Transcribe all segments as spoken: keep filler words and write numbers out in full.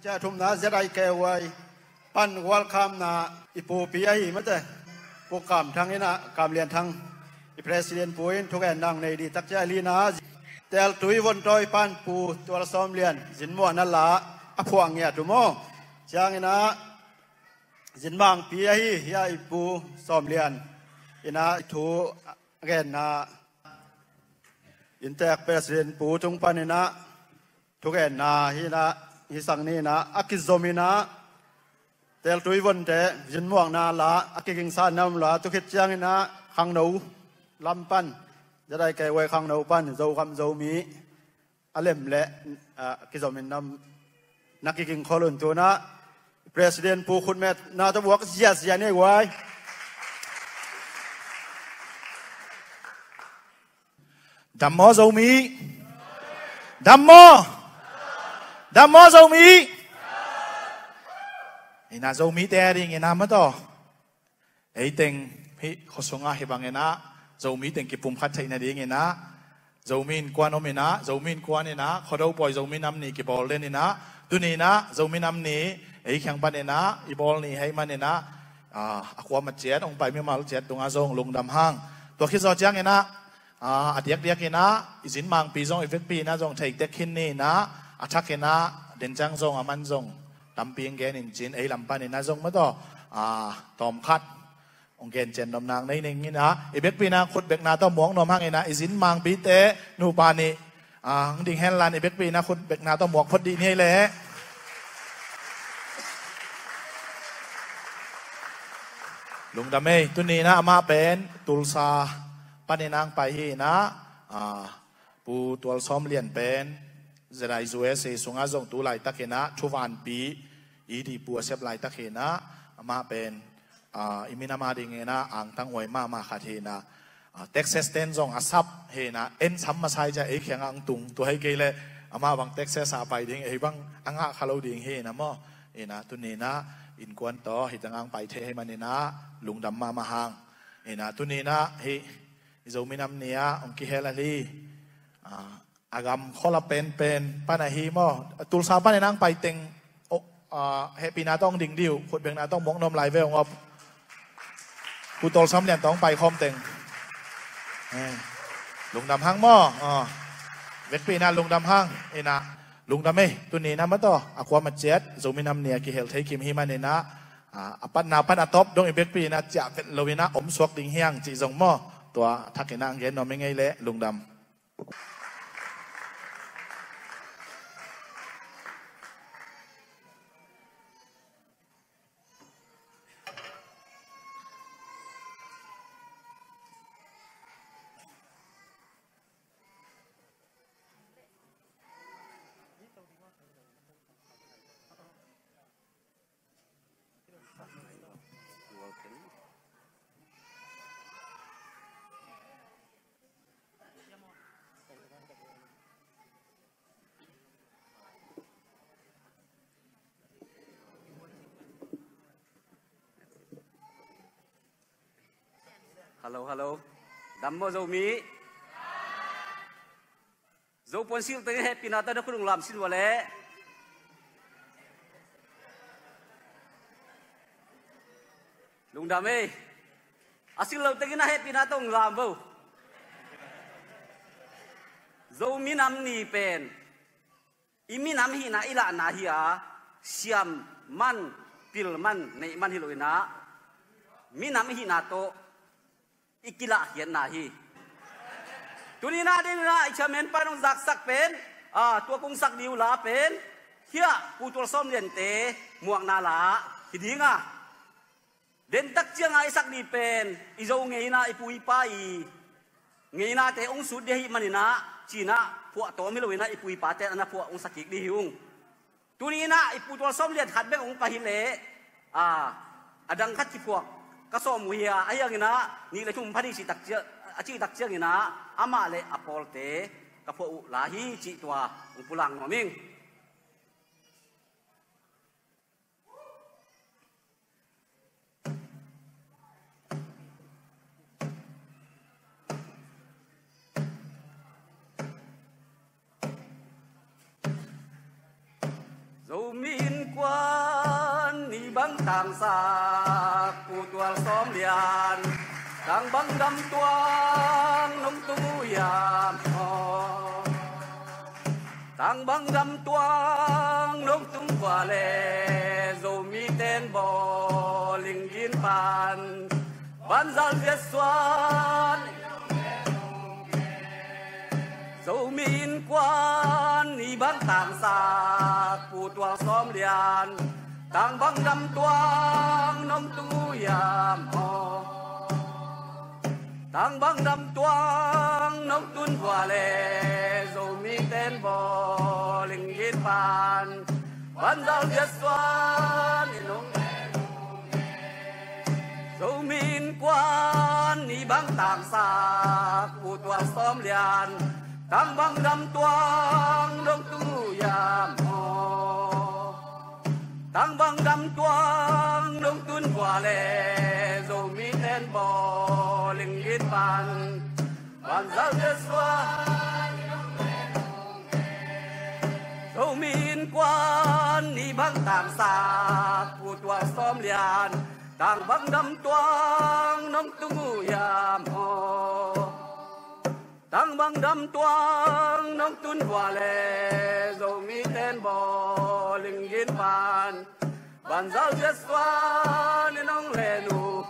Sia thumna Z I K Y pan welcome na i pupi ahi mate. Pu Kam Thang in ah, Kam Lian Thang, i president pu in thugen nang nei dih takcia lina. Teltui vontawi pan Pu Tual Sawm Lian zinmuahna la a phuah ngiat uh maw. Ciangin ah zinmangpi ahi hia i Pu Sawm Lian in ah i thu genna inntek president pu tung panin ah thugenna hi in ah, hi sang ni in ah a kizom in ah teltui vonte zinmuakna la a kigingsa nam la tukhit ciangin ah khangno lam pan, Z I K Y khangno pan Zogam Zomi a lem le, ah, kizom in nam na kiging khol un. Tu in ah president pu khutmetna tawh muak ziazia ni guai. Dam maw Zomi? Dam maw? Dam maw Zomi? Ina Zomite a dingin ah mataw, ei teng hih khuasungah hih bangin ah Zomi teng kipumkhat theih nadingin ah Zomi Innkuan om in ah, Zomi Innkuan in ah Khuado Pawi Zomi Nam Ni kibawl den in ah, tuni in ah Zomi Nam Ni ei kiang panin ah i bawl ni ahih manin ah, ah, a kuamah ciat hong pai mimal ciat tungah zong lungdam hang. Tua khit zawh ciangin ah, ah, a diakdiak in ah i zinmangpi zong i vekpi in ah zong thei tek khin ni in ah, a thak in ah den ciang zong a man zong tampi hong gen in cin, ei lam panin ah zong mataw, ah, tawmkhat hong gen cian nopna nei ning in ah, i vekpi in ah khutbekna tawh muak nuam hang in ah, i zinmangpite nupa nih, ah, hong ding hen la in i vekpi in ah khutbekna tawh muak phot dih ni ei leh. Lungdam ei. Tuni in ah amah pen Tulsa panin ah hong pai hi in ah, ah, Pu Tual Sawm Lian pen Z I U S A sungah zong tu laitak in ah thuvanpi i dih pu a sep laitak hi in ah, amah pen, ah, i minam a dingin ah angtang huai mahmah khat hi in ah, ah, Texas ten zong a sap hi in ah, en sam masa hi ciah ei kiangah hong tung, tua hi kei leh amah bang Texas ah pai ding, ei bang a ngah kha lo ding hi in ah maw. In ah tuni in ah innkuan tawh hih tengah hong pai thei ahih manin ah lungdam mahmah hang. In ah tuni in ah hih i Zomi Nam Ni ah hong kihel a hi, ah, a gam khol a penpen pan ahi maw. Tulsa panin ah hong pai teng, oh, ah, hehpihna tawh hong ding dih uh, khutbekna tawh hong muak nuam lai ve hong op. Pu Tual Sawm Lian tawh hong pai khawm teng. Eh, lungdam hang maw. Ah, vekpi in ah lungdam hang. In ah lungdam ei. Tuni in ah mataw, a kuamah ciat Zomi Nam Ni a kihel thei kim hi manin ah, ah, a patna pan a tawp dong i vekpi in ah ciah vet lo in ah om suak ding hi hang cih zong maw. Tua thak in ah hong gen nuam ing ei leh, lungdam. Hello, hello. Dam maw Zomi? Zopuan silh tengin hehpihna tawh na khut hong lam sin vua leh. Lungdam ei. A silh lo tengin a hehpihna tawh hong lam vo. Zomi Nam Ni pen i minam hihna i lahna hi a, siam man, pil man, neih man hi lo in ah, minam hihna tawh i kilahkhiatna hi. Tuni in ah den in ah i chairman pan hong zaksak pen, ah, tua kong sak ding uh la pen, hiah Pu Tual Sawm Liante muakna la hi ding a, den tak ciangah i sak ding pen i Zo ngeina, i pu i pa i ngeinate hong sut ding ahih manin ah, ci-in ah phuahtawm hi lo in ah, i pu i pate an a phuah hong sak kik ding hi ung. Tuni in ah i Pu Tual Sawm Lian khat bek hong pai hi leh, a, a dang khat kiphuak ka sawm uh hi a, ahi hangin ah nih le thum pha ding cih tak ciang, a cih tak ciangin ah amah le a pawlte ka phuah uh la hi cih tua hong pulak nuam ing. Zomi in tangsak Pu Tual Sawm Lian, tang bang dam tuang nong tung uh hiam aw? Tang bang dam tuang nong tung vua le, Zomi ten bawl ing gin pan, banzal ziat suan. Zomi Innkuan i bang tangsak Pu Tual Sawm Lian, tang bang dam tuang nong tung uh hiam aw? Tang bang dam tuang nong tun vua le, Zomi ten bawl ing gin pan, banzal ziat suan in hong Zomi Innkuan i bang tangsak Pu Tual Sawm Lian, tang bang dam tuang nong tung uh hiam aw? Tang bang dam tuang nong tun vua le, Zomi ten bawl ing gin pan, banzal ziat suan. Zomi Innkuan i bang tangsak Pu Tual Sawm Lian, tang bang dam tuang nong tung uh hiam aw? Tang bang dam tuang nong tun vua le, Zomi ten bawl ing gin pan, banzal ziat suan in hong len uh.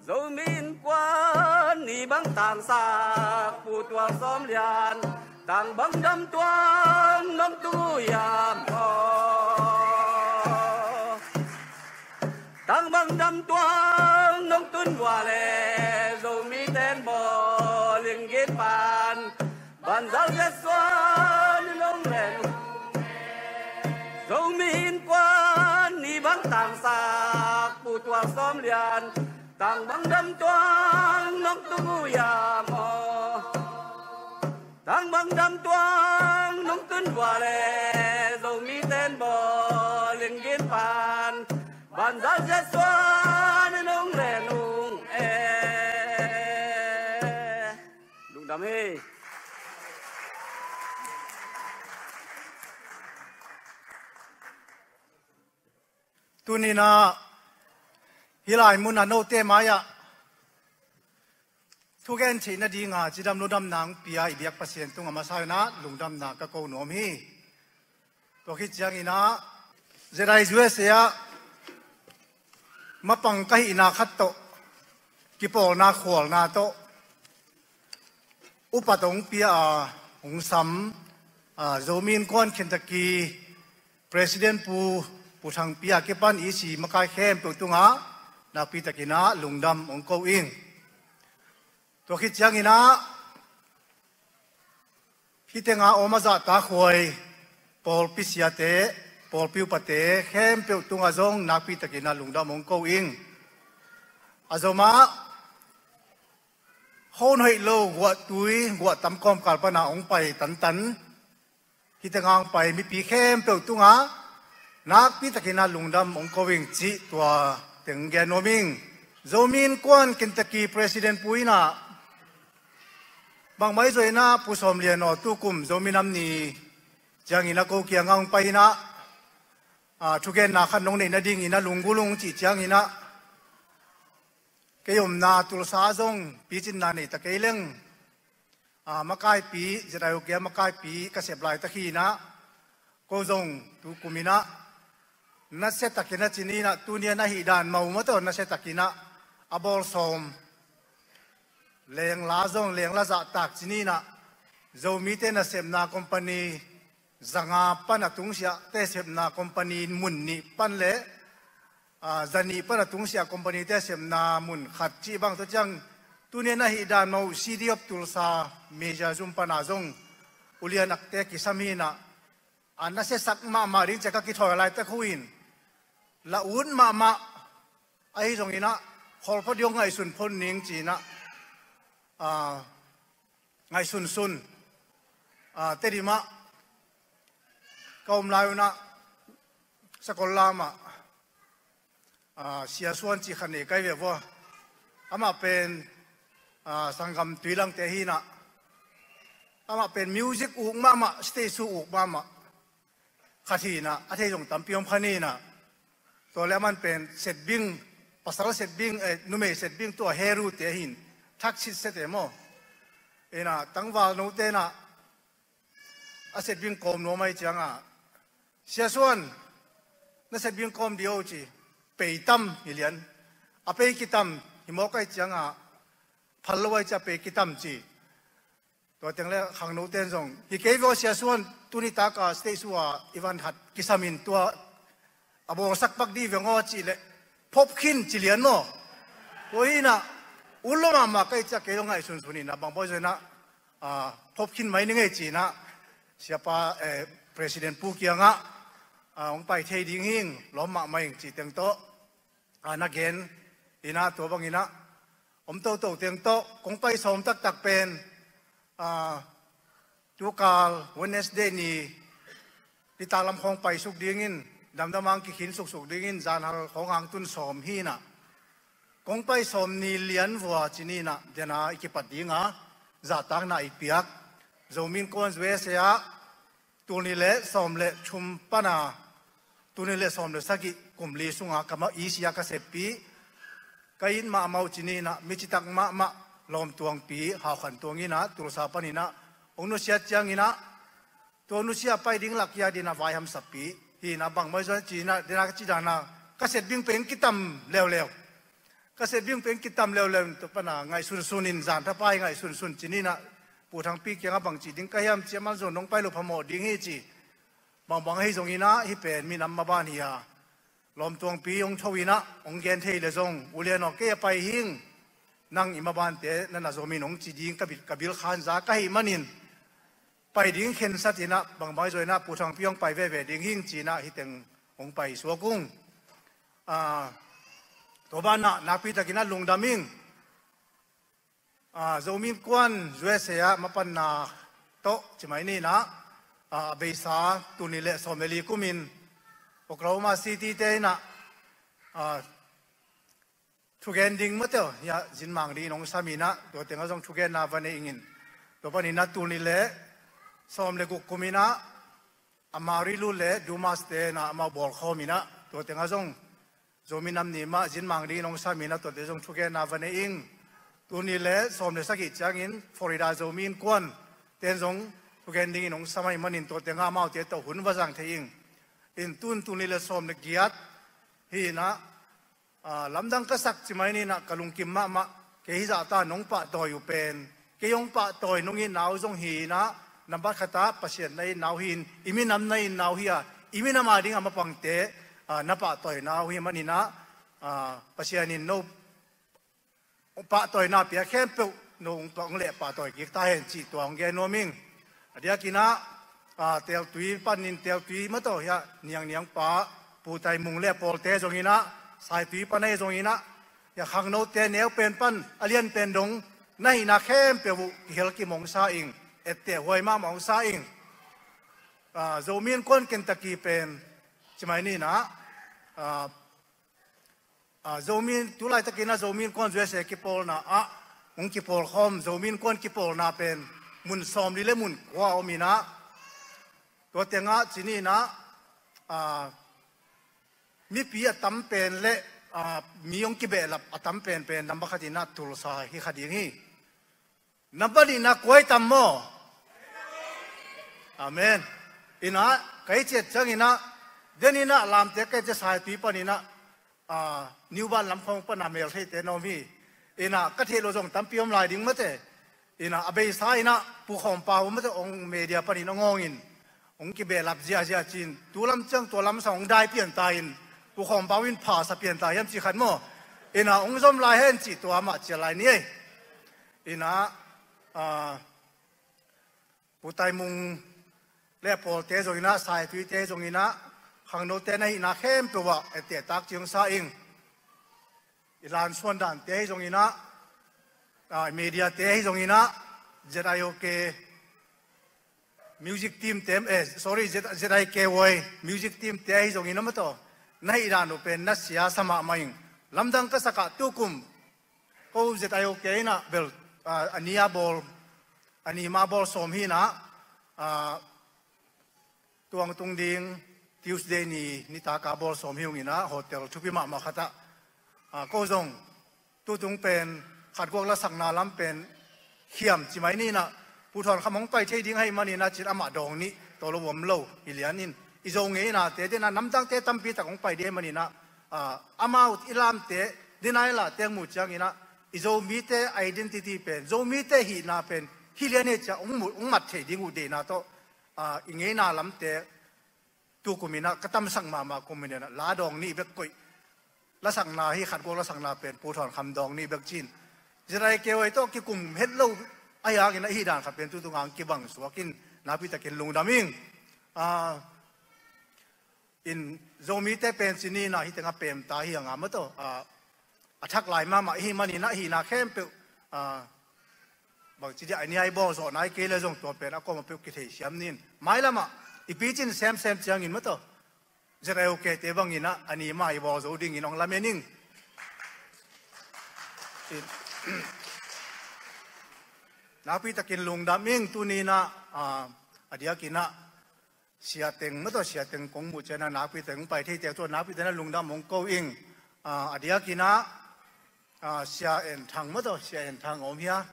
Zomi Innkuan i bang tangsak Pu Tual Sawm Lian, tang bang dam tuang nong tung uh hiam aw? Tang bang dam tuang nong tun vua le, Zomi ten bawl ing gin pan, banzal ziat suan in hong len uh. Zomi Innkuan i bang tangsak Pu Tual Sawm Lian, tang bang dam tuang nong tung uh hiam aw? Tang bang dam tuang nong tun vua le, Zomi ten bawl ing gin pan, banzal ziat suan in hong len ung e. Lungdam hi. Tuninah hih lai munah note mai-ah thugen theih nadinga cidam ludamna hong pia i biak Pasian tungah masa inah lungdamna ka ko nuam hi. Tua khit cianginah Z I U S A ah mapang ka hihna khat tawh kipawlna khualna tawh upat hong pia a hong sam, a, Zomi Innkuan Kentucky President Pu, Pu Thang Pia kipan E C makai khempeuh tungah nakpi takinah lungdam hong ko ing. Tua khit cianginah hih tenga om a zahtakhuai pawlpi siate, pawlpi upate khempeuh tungah zong nakpi takinah lungdam hong ko ing. A zomah hon hoih lo guahtui guahtam kawmkal pana hong pai tantan, hih tenga hong pai mipi khempeuh tungah nakpi takinah lungdam hong ko ing cih tua teng gen nuam ing. Zomi Innkuan Kentucky President Pu inah bangmah i zoinah Pu Sawm Lian aw tukum Zomi Nam Ni ciangin a ko kiangah hong pai inah, a, thugenna khat nong neih nadingin a lunggulh ung cih cianginah kei omna Tulsa zong picinna nei ta kei leng, a, makaipi, Z I U K a makaipi ka sep laitak hi inah ko zong tukum inah nasia takinah cini inah tuni a na hih dan mawh mawh tawh nasia takinah a bawl sawm. Lengla zong lengla zahtak cini inah Zomite nasepna company zanga pana tungsiahte sepna company mun nih pan le, a, zanih pana tungsiah companyte sepna mun khat cih bang tua ciang tuni a na hih dan mawh C D of Tulsa Major Zum pana zong ulian akte kisam hi inah a nasiasak mahmah ding ciah ka kithawi laitak huin la ut mahmah ahi zonginah kholpha diong ngaihsun phon ning ci inah, a, ngaihsunsun, a, Tedim ah ka om lai unah Sakol lamah, a, Sia Suan cih khat nei kai ve vua. Amah pen, a, sanggam Tuilangte hi inah amah pen music uk mahmah, stage show uk mahmah. khat hi inah, a thei zong tampi om kha ni inah. Tua le aman pen setbing, pasal setbing, eh, numei setbing tua heru te hi in, thak sit set e maw. Inah tangval note inah a setbing kawm nuam ahi ciangah, "Sia Suan, na setbing kawm dih o," ci. Pei tam hi lian. A pei kitam hi mawk ahi ciangah, phal lo ahi ciah pei kitam ci. Tua teng le khangno ten zong, "Hi kei vua Sia Suan, tuni taka stage sua i van hat kisam in tua a bawlsak pak dih veng aw," cih leh, "Phop khin," ci lian maw. Tua hi inah, ut lo mahmah ka hih ciah kei lo ngaihsunsun inah, bang bawi zaw inah, ah, phop khin mai ni ngei ci inah, siapa, eh, President Pu kiangah, ah, hong pai thei ding hing, lawm mahmah ing cih teng tawh, ah, na gen inah, tua bang inah, om toto teng tawh, kong pai sawm taktak pen, ah, tukal Wednesday ni, nitak lam khawng paisuk dingin, damdam hang kikhin suksuk dingin, zanhal khawng hang tun sawm hi inah. Kong pai sawm ni lian vua ci ni inah, dena i kipat dinga, zahtakna i piak. Zomi Innkuan U S A ah, tul nih le sawm le thum pana, tul nih le sawm le sagih kum li sunga ka ma-, i sia ka seppih, ka it mahmah uh ci ni inah, mi citak mahmah, Lawmtuangpi Haukhantuang inah, Tulsa pan inah, hong nusiat ciang inah, tua nusia pai ding lak hi a dingin a vai hamsapih hi inah, bang mai zaw ci inah, dena ka ci dana, ka setbing pen kitam leuleu. Ka setbing pen kitam leuleu, tua pana ngaihsunsun in, zan thapai ngaihsunsun ci ni inah, Pu Thangpi kiangah bang ci ding ka hiam ci a, "Aman zong nong pai lo phamawh ding hi," ci. Bangbang ahi zong inah, hih pen minam maban hi a, Lawmtuangpi hong tho inah, hong gen thei le zong, "U Lian aw, kei a pai hing, nang i mabante na na zom in," hong ci ding ka bil, ka bil khan za ka hih manin, pai ding khensat inah, bangbang ahi zong inah, Pu Thangpi hong pai veve ding hing ci inah, hih teng hong pai suak ung. Ah, tua banah, nakpi tak inah lungdam ing. Ah, Zomi Innkuan U S A ah mapanna tawh ci mai ni inah, ah, a beisa tul nih le sawm le li kumin Oklahoma City te inah, ah, thugen ding maw teh, hiah zinmang dingin hong sam inah, tua tengah zong thugenna va nei ingin. Tua pan inah tul nih le sawm le guk kum inah, Amarillo le Dumas te inah amau bawlkhawm inah, tua tengah zong Zomi Nam Ni mah zinmang dingin hong sam inah, tuate zong thugenna va nei ing. Tul nih le sawm le sagih ciangin Florida Zomi Innkuan ten zong thugen dingin hong sam ahih manin, tua tengah amaute tawh hun va zang thei ing. In tun tul nih le sawm le giat hi inah, ah, lamdang ka sak ci mai ni inah, ka lungkim mahmah. Kei hih zahta nong pahtawi uh pen, kei hong pahtawi nong itna uh zong hi inah, nambat khatah Pasian na itna uh hi in, i minam na itna uh hi a, i minam a ding a mapangte, ah, na pahtawina uh hi man inah, ah, Pasian in no pahtawina pia khempeuh no hong, hong leh pahtawi kik ta hen cih tua hong gen nuam ing. A diak inah, ah, Teltui panin, Teltui maw teh, hiah Niang, Niangpa, Pu Taimung le pawlte zong inah, Saitui pan ahi zong inah, hiah khangnote neu pen pan a lian pen dong na hihna khempeuh uh kihel kim hong sa ing, etteh huai mahmah hong sa ing. Ah, Zomi Innkuan Kentucky pen ci mai ni inah, ah, ah, Zomi, tu laitakin ah Zomi Innkuan U S A kipawlna ah hong kipawlkhawm, Zomi Innkuan kipawlna pen mun sawmli le mun kua om inah, tua tengah ci ni inah, ah, mipi a tam pen le, ah, mi hong kibehlap a tam penpen, nambat khat inah Tulsa hi kha ding hi. Nambat nihna kua i tam maw? Amen. Inah, ka hih ciat ciang inah, den inah lamte ka hih ciat Saitui pan inah, ah, New Bern lam khawng pan a mel theite na om hi. Inah, ka theih loh zong tampi om lai ding maw teh. Inah, a beisa inah, Pu Khawm Pau maw teh, hong media panin hong awng in, hong kibehlap ziahziah ci-in, tu lam ciang tua lam sang hong dai pian ta in, Pu Khawm Pau in pha sa pian ta hiam cih khat maw? Inah, hong zom lai hen cih tua mah cial lai ni ei. Inah, ah, Pu Taimung le pawlte zong inah, Saituite zong inah, khangnote na hihna khempeuh ah etteh tak ci hong sa ing. I lansuan dante ahi zong inah, ah, mediate ahi zong inah, Z I O K music team te, eh, sorry, Z-, Z I K Y music team te ahi zong inah maw teh, na hih dan uh pen na sia sa mahmah ing. Lamdang ka sak ah, tukum ko Z I O K inah bel, ah, a ni a bawl, a ni mah bawl sawm hi inah, ah, tuang tung ding, Tuesday ni nitak a bawl sawm hi ung in ah, hotel thupi mahmah khat ah, ah, ko zong tutung pen khatguak lasakna lam pen khiam ci mai ni in ah, Pu Thawn Kham hong pai thei ding ahih manin ah, cin amah dawng nih tawh lo om lo hi lian in, i Zo ngeina te den ah namdangte tampi tak hong pai ding ahih manin ah, ah, amau i lamte den ah i lahte hong muh ciangin ah, i Zomite identity pen, Zomite hihna pen hi lian hi ci-a hong muh, hong mat thei ding uh deihna tawh, ah, i ngeina lamte tu kum in ah ka tamsak mahmah kum in ah, la dawng nih bek koih lasakna hi, khatguak lasakna pen Pu Thawn Kham dawng nih bek ci-in, Ziraikiau ei tawh kikum het lo ahih hangin ah, hih dan khat pen tutung hong kibang suak in, nakpi takin lungdam ing. Ah, in Zomite pen ci ni in ah, hih teng ah pemta hi hang a maw tawh, ah, a thak lai mahmah i hih manin ah, hihna khempeuh, ah, bangci dia a niai bawl zawh nai kei le zong tua pen a kuamah peuh kitheisiam ni in, mailam ah i picin semsem ciangin maw tawh, Ziraikiau te bangin ah a ni mah i bawl zo dingin hong lamen ing. Nakpi takin lungdam ing. Tuni in ah, ah, a diakin ah Sia Teng maw tawh, Sia Teng kong muh ciangin ah nakpi takin hong pai thei tek, tua nakpi takin ah lungdam hong ko ing. Ah, a diakin ah, ah, Sia En Thang maw tawh, Sia En Thang om hia?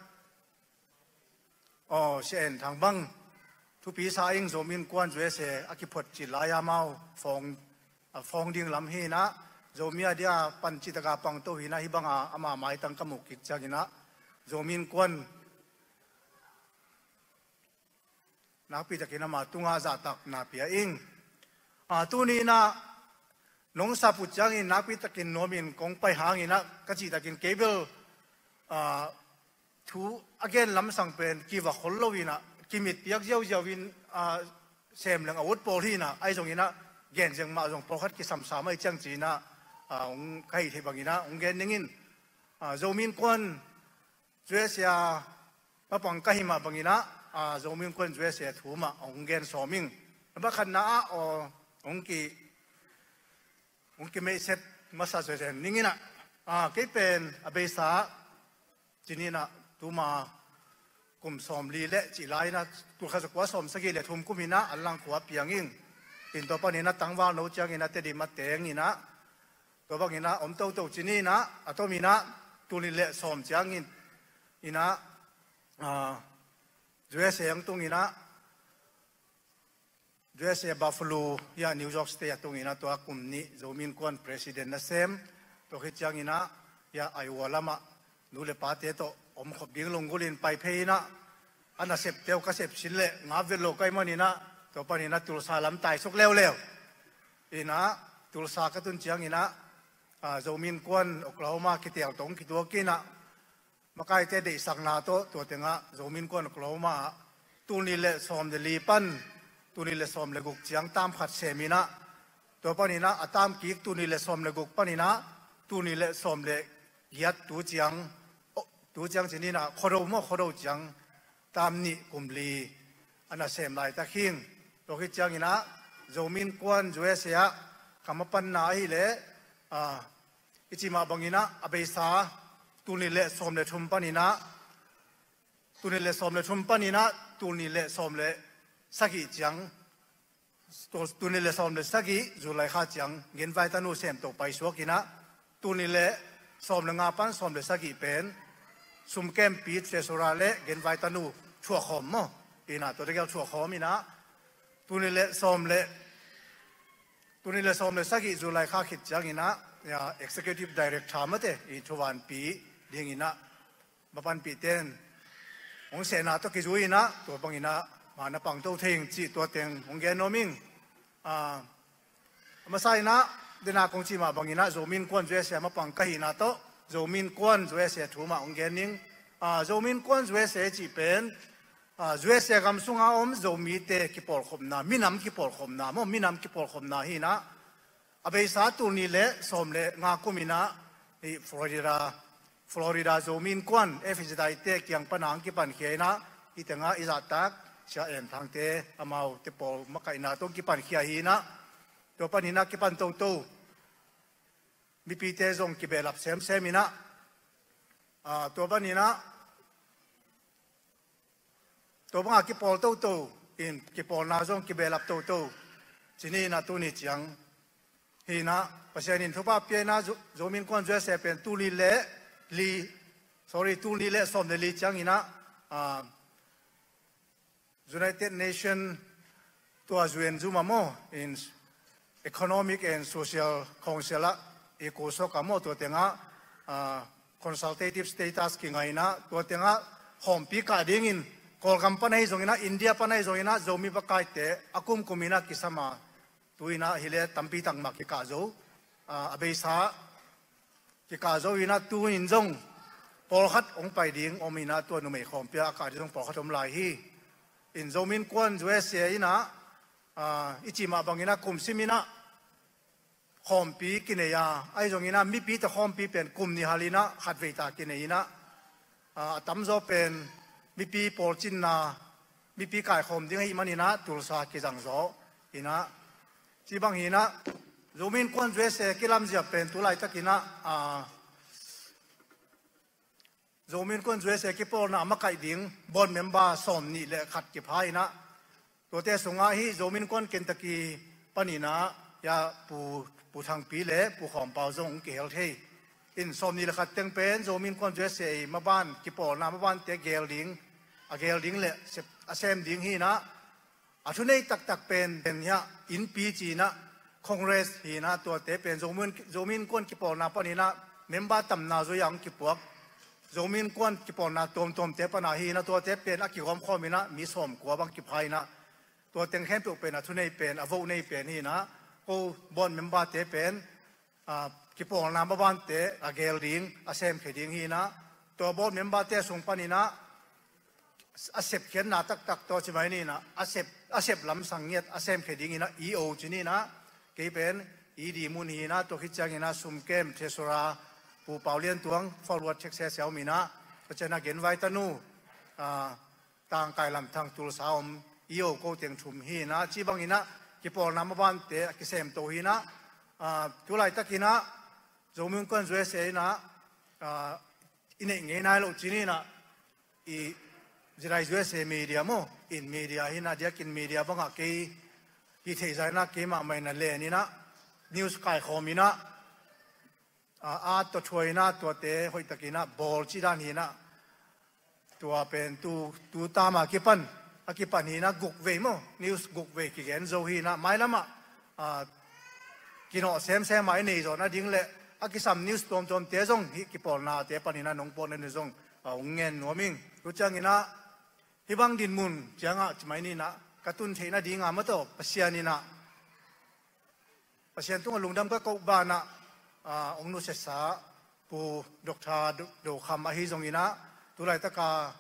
Aw, Sia En Thang bang thupi sa ing. Zomi Innkuan U S A a kiphuat cil lai a amau fawng, ah, fawng ding lam hi in ah, Zomi a dia pan cih tak a pang to hi in ah, hih bang a ama maitang ka muh kik ciangin ah, Zomi Innkuan nakpi takin ama tungah zahtakna pia ing. Ah, tuni in ah nong sap uh ciangin nakpi takin nuamin kong pai hangin ah, ka cih takin kei bel, ah, thu a gen lamsang pen kiva khol lo in ah, kimit piak ziauziau in, ah, sem leng a ut pawl hi in ah, ahi zongin ah gen zeng mah zong pawlkhat kisamsa mai ciang ci in ah, ah, hong ka hih theih bangin ah hong gen ning in, ah, Zomi Innkuan U S A mapang ka hih mah bangin ah, ah, Zomi Innkuan U S A thu mah hong gen sawm ing. Number khatna ah, aw, hong ki, hong kimeihset masa zen ning in ah, ah, kei pen a beisa ci ni in ah, tuma kum sawmli le cih lai in ah, tulkhat zakua sawmsagih le thum kum in ah Anlangkhua piang ing. In tua panin ah tangval no ciangin ah Tedim a teng in ah, tua bangin ah om toto ci ni in ah, a tomin ah tulnih le sawm ciangin in ah, ah, U S A hong tung in ah, U S A Buffalo, hia New York State a tung in ah, tua kum nih Zomi Innkuan President na sem. Tua khit ciangin ah, hia Iowa lamah nu le pate tawh om khop ding lunggulh in pai phei in ah, a nasepte uh ka sep sin le ngap vet lo ka hih manin ah, tua panin ah Tulsa lam taisuk leuleu in ah, Tulsa ka tun ciangin ah, ah, Zomi Innkuan Oklahoma kiteel tawh kituak in ah, makaite deihsakna tawh tua teng ah Zomi Innkuan Oklahoma ah tulnih le sawm le li pan tulnih le sawm le guk ciang taam khat sem in ah, tua panin ah a taam kik tulnih le sawm le guk panin ah tulnih le sawm le giat tu ciang, oh, tu ciang ci ni in ah Khuado maw, Khuado ciang taam nih kum li a na sem laitak hi ing. Tua khit ciangin ah Zomi Innkuan U S A ah ka mapanna ahih leh, ah, i cih mah bangin ah a beisa tulnih le sawm le thum panin ah, tulnih le sawm le thum panin ah tulnih le sawm le sagih ciang, tu-, tulnih le sawm le sagih July kha ciang Gen Vaitanu semto paisuak in ah, tulnih le sawm le nga pan sawm le sagih pen sumkempi, treasurer le Gen Vaitanu thuakkhawm maw, in ah tua tegel thuakkhawm in ah, tulnih le sawm le, tulnih le sawm le sagih July kha khit ciangin ah, ya, Executive Director mate i thuvanpi dingin ah mapanpihte in hong sehna tawh kizui in ah, tua bangin ah ma na pangto thei ing cih tua teng hong gen nuam ing. Ah, a masa in ah, den a kong cih mah bangin ah Zomi Innkuan U S A mapang ka hihna tawh Zomi Innkuan U S A thu mah hong gen ning. Ah, Zomi Innkuan U S A cih pen, ah, U S A gam sunga om Zomite kipawlkhopna, minam kipawlkhopna maw, minam kipawlkhopna hi in ah, a beisa tulnih le sawm le nga kum in ah, hih Florida, Florida Zomi Innkuan, F H I te kiang pan a hong kipankhia in ah, hih teng ah i zahtak Sia En Thangte, amaute pawl makaihna tawh hong kipankhia hi in ah, tua panin ah kipan toto, mipite zong kibehlap semsem in ah, ah, tua panin ah, tua bangah kipawl toto in, kipawlna zong kibehlap toto. Ci ni in ah tuni ciang hi in ah Pasian in thupha pia in ah Zo-, Zomi Innkuan U S A pen tul nih le li, sorry, tul nih le sawm le li ciang in ah, ah, United Nation tua U N Zoom ah maw, in Economic and Social Council ah, ECOSOC ah maw, tua teng ah, ah, consultative status kingah in ah, tua teng ah khawmpi kah dingin, Kawlgam pan ahi zongin ah, India pan ahi zongin ah, Zomi vakaite a kumkum in ah kisam a, tu in ah hi leh tampi tak mah kikah zo, ah, a beisa kikah zo in ah, tu in zong pawlkhat hong pai ding om in ah, tua numei khawmpi ah a kah ding zong pawlkhat om lai hi. In Zomi Innkuan U S A in ah, ah, i cih mah bangin ah kum sim in ah khawmpi kinei a, ahi zongin ah mipi tawh khawmpi pen kum nih hal in ah khatvei ta kinei in ah, ah, a tamzaw pen mipi pawlcinna, mipi kaikhawm ding ahih manin ah Tulsa kizang zaw in ah, ci bang hi in ah, Zomi Innkuan U S A kilamzia pen tu laitakin ah, ah, Zomi Innkuan U S A kipawlna a makaih ding board member sawm nih le khat kipha in ah, tuate sungah hih Zomi Innkuan Kentucky panin ah, ya, Pu, Pu Thangpi le Pu Khawm Pau zong hong kihel thei. In sawm nih le khat teng pen Zomi Innkuan U S A maban, kipawlna mabante gel ding, a gel ding le sep, a sem ding hi in ah, a thunei taktak pen, pen hiah innpi ci in ah, Congress hi in ah, tuate pen Zomi, Zomi Innkuan kipawlna panin ah member tamna zui a hong kipuak Zomi Innkuan kipawlna tuamtuamte pan a hi in ah, tuate pen a kigawmkhawm in ah mi sawmkua bang kipha in ah, tua teng khempeuh pen a thunei pen, a vote nei pen hi in ah, ko board memberte pen, ah, kipawlna mabante a gel ding, a semkhia ding hi in ah, tua board memberte sung panin ah a sepkhiatna taktak tawh ci mai ni in ah, a sep, a sep lamsang ngiat a semkhia ding in ah, E O ci ni in ah, kei pen E D Mun hi in ah, tua khit ciangin ah sumkem, treasurer, Pu Pau Lian Tuang, forward check sia sia om in ah, tua ciangin ah Gen Vai Tanu, ah, Tangkai Lam Thang, Tulsa om, E O ko teng thum hi in ah, ci bangin ah kipawlna mabante a kisemto hi in ah, ah, tu laitakin ah Zomi Innkuan U S A in ah, ah, i neih ngei nai loh ci ni in ah, i zidai U S A media maw, in media hi in ah, diakin media bangah kei hih theih zah in ah, keimah mah in ah len in ah, news kaikhawm in ah, ah, a tawh thuai in ah, tuate hoihtakin ah bawl cih dan hi in ah, tua pen tu, tu tam a kipan, a kipan hi in ah guk vei maw, news guk vei kigen zo hi in ah, mailam ah, ah, kinawh semsem a i nei zawh nading le a kisam news tuamtuamte zong hih kipawlnate panin ah nong pawlna ding zong, ah, hong ngen nuam ing. Tu ciangin ah hih bang dinmun ciangah ci mai ni in ah, ka tun theih nading a maw tawh, Pasian in ah, Pasian tungah lungdam ka koh banah, ah, hong nusiasa Pu Doctor Do, Do Kham ahi zongin ah, tu laitaka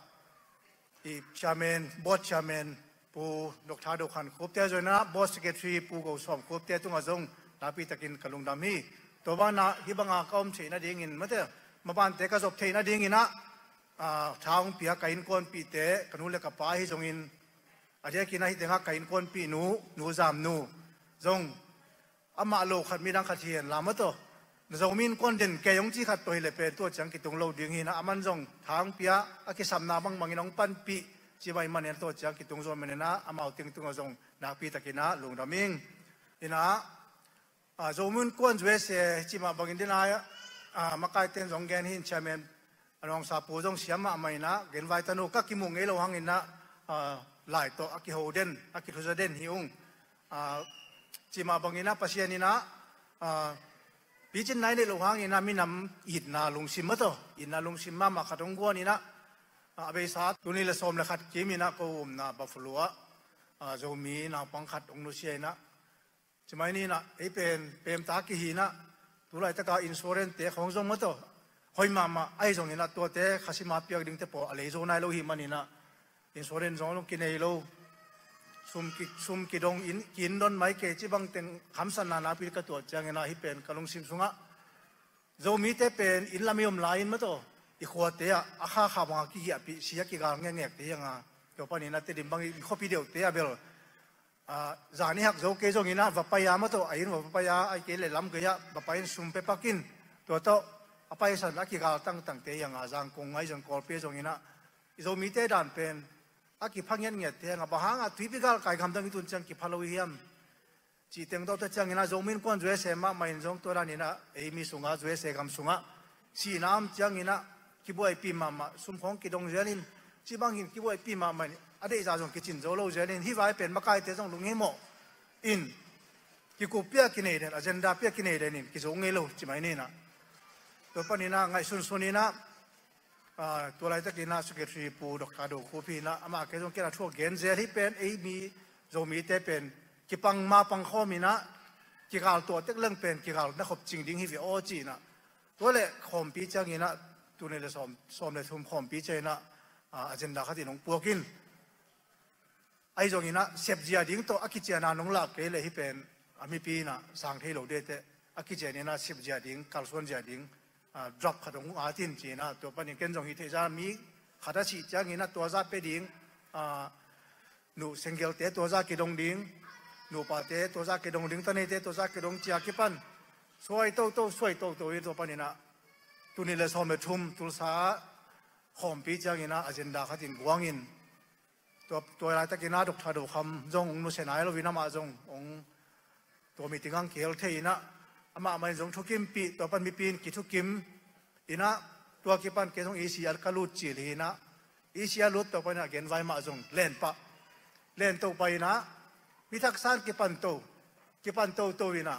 i chairman, board chairman Pu Doctor Do Khan Khupte zongin ah, board secretary Pu Go Sawm Khupte tungah zong nakpi takin ka lungdam hi. Tua banah hih banga ka om theih nadingin, mate, mabante ka zop theih nadingin ah, ah, tha hong pia ka innkuanpihte, ka nu le ka pa ahi zongin, a diakin ah hih tengah ka innkuanpih nu, Nu Zam Nu zong, amah lo khat midang khat hi hen la maw tawh, na Zomi Innkuan den kei hong ci khat tawh hi leh pen tua ciang kitung lo ding hi in ah, aman zong tha hong pia, a kisapna bangbangin hong panpih, ci mah ahih manin tua ciang kitung zo mah in ah, amau teng tungah zong nakpi takin ah lungdam ing. In ah, ah, Zomi Innkuan U S A ci mah bangin den ah, ah, makaite in zong gen hi in, chairman a nuamsa Pu zong siam mahmah in ah, Gen Vai Tanu ka kimuh ngei loh hangin ah, ah, lai tawh a kiho den, a kithuza den hi ung. Ah, ci mah bangin ah Pasian in ah, ah, picin nai neih loh hangin ah minam itna lungsim maw tawh, itna lungsim mahmah khat hong guan in ah, ah, a beisa tuni le sawm le khat kim in ah ko umna Buffalo ah, ah, Zomi naupang khat hong nusia in ah, ci mai ni in ah, ei pen pemta kihi in ah, tu laitaka insurance te khawng zong maw tawh, hoih mahmah ahi zongin ah, tuate khasima piak dingte pawl a lei zo nai lo hi manin ah, insurance zong zong kinei lo, sum ki, sum kidong in, ki-indon mai kei ci bang teng khamsatna nakpi ka tuah ciangin ah, hih pen ka lungsim sungah Zomite pen inn lam i om lai-in maw tawh, i khuate ah a kha kha bangah kigiahpih, si a kigal ngekngekte hi hang a, tua panin ah Tedim bang i khuapi deuhte ah bel, ah, zan i hak zo kei zongin ah va pai a maw tawh, a inn va pai a, ahih kei leh lam gei ah va pai-in sum pia pak in, tua tawh a paisan a kigal tangtangte hi hang a, Zangkong ahi zong, Kawlpi ahi zongin ah, i Zomite dan pen a kipha ngiatngiatte hi hang a, bang hangah tuipi galkai gamdang i tun ciang kipha lo i hiam? Cih teng tawh tua ciangin ah Zomi Innkuan U S A mahmah in zong tua danin ah ei mi sungah, U S A gam sungah sihna om ciangin ah kibuaipih mahmah, sum khawng kidong zel in, cih bangin kibuaipih mahmah in, a deihzah zong kicin zo lo zel in, hih vai pen makaite zong lunghimawh in, kikup piah kinei den, agenda piah kinei den in kizo ngei lo ci mai ni in ah. Tua panin ah ngaihsunsun in ah, aa, tua laitakin ah Secretary Pu Doctor Do Khup hi in ah, amah kei zong ken a thu a gen zel hi pen, ei mi Zomite pen kipang ma pang khawm in ah, kigal tuah tek leng pen kigal na khop cing ding hi ve aw ci in ah. Tua leh khawmpi ciangin ah, tul nih le sawm, sawm le thum khawmpi ciangin ah, aa, agenda khatin hong puak in, ahi zongin ah sepzia ding tawh a kician a nong lah kei leh hih pen a mipi in ah sang thei lo ding teh, a kician in ah sepzia ding, kalsuanzia ding, aa, draft khat hong at in ci in ah, tua panin ken zong hih theihsa mi khat a sih ciangin ah tua zah pia ding, aa, nu senggelte tua zah kidong ding, nupate tua zah kidong ding, taneite tua zah kidong ci a kipan suai toto, suai toto in tua panin ah tul nih le sawm le thum Tulsa ah khawmpi ciangin ah agenda khatin guang in, tua, tua laitakin ah Doctor Do Kham zong hong nusia nai lo in, amah zong hong, tua meeting ah hong kihel thei in ah, amah mah in zong thukimpih, tua pan mipi in kithukim in ah, tua kipan kei zong E C R ka lut cil hi in ah, E C R lut, tua panin ah genvai mah zong len pah, len to pah in ah, mi thaksa in kipan to, kipan toto in ah,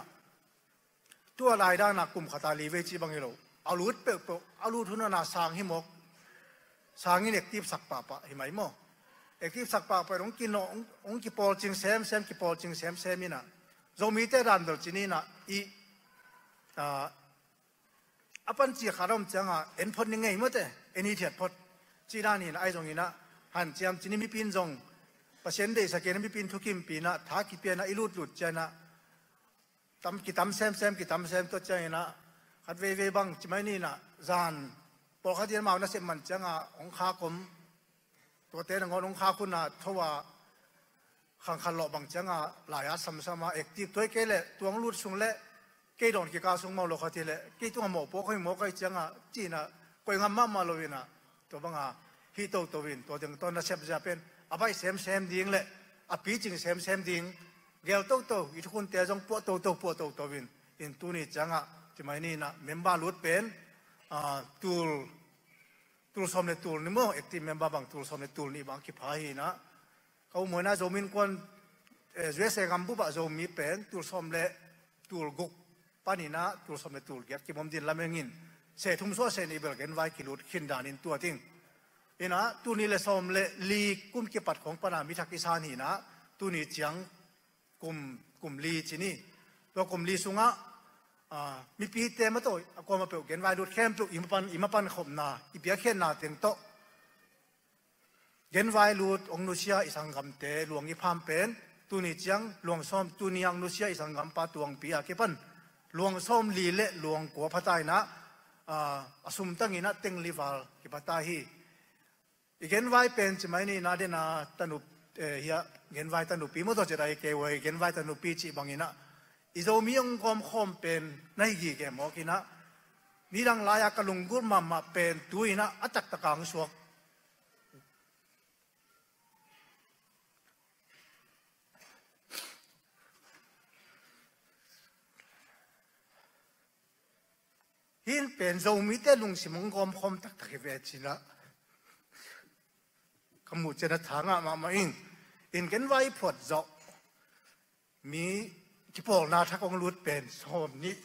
tua lai dan ah kum khat a li vei cih bang hi lo. A lut peuhpeuh, a lut hun a na sang hi mawk. Sang in active sak pahpah hi mai maw. Active sak pahpah in hong kinawh, hong, hong kipawlcing semsem, kipawlcing semsem in ah, Zomite dan bel ci ni in ah, i, aa, a pan ci khat a om ciangin en phot ni ngei maw te, en hithiat phot. Cih dan hi in ah, ahi zongin ah hanciam ci ni, mipi in zong Pasian deihsak in ah, mipi in thukimpih in ah, tha kipia in ah, i lutlut ciangin ah, tam, kitam semsem, kitam sem, tua ciangin ah khat veivei bang ci mai ni in ah, zan pawlkhat in amau nasep man ciangin hong khak om, tuate nangawn hong khak hun a tho a, khang khat lawh bang ciangin lai-at samsam a active, tua hi kei leh tua hong lut sung leh kei dawn kikal sung mawh lo khat hi leh, kei tungah mawhpuak hoih mawk ahi ciangin ci in ah, koih ngam mahmah lo in ah, tua bang a hih toto in, tua teng tawh nasep zia pen a baih semsem ding leh a picing semsem ding, gel toto, i thukhunte zong puah toto, puah toto in, in tuni ciangin ci mai ni in ah, member lut pen, aa, tul, tul sawm le tul nih maw, active member bang tul sawm le tul nih bang kipha hi in ah, ka um muh in ah Zomi Innkuan, eh, U S A gam bup ah Zomi pen tul sawm le tul guk panin ah tul sawm le tul giat kim om ding lameng in, se thum suah se nih bel genvai kilut khin dan in tua ding in ah, tul nih le sawm le li kum kipat khawng pan a mi thak i san hi in ah, tuni ciang kum, kum li ci ni. Tua kum li sungah, aa, mipite mah tawh a kuamah peuh genvai lut khempeuh, i mapan, i mapan khopna, i biakhiatna teng tawh genvai lut hong nusia i sanggamte luang i pham pen, tuni ciang luang sawm, tuni a hong nusia i sanggampa Tuangpi a kipan luang sawm li le luang kua pha ta in ah, aa, a sum tang in ah teng li val kipha ta hi. I genvai pen ci mai ni in ah, den a tanup, eh, hiah genvai tanupi maw, tua ci a i kei uh a i genvai tanupi cih bang in ah, i Zomi hong gawmkhawm pen na hi gige mawk in ah, nidang lai-a ka lunggulh mahmah pen tu in ah a taktak a hong suak. Hih pen Zomite lungsim hong gawmkhawm taktak hi ve ci in ah, ka muh ciang a tha ngah mahmah ing. In genvai phuat zawh, mi kipawlna thak hong lut pen sawm nih,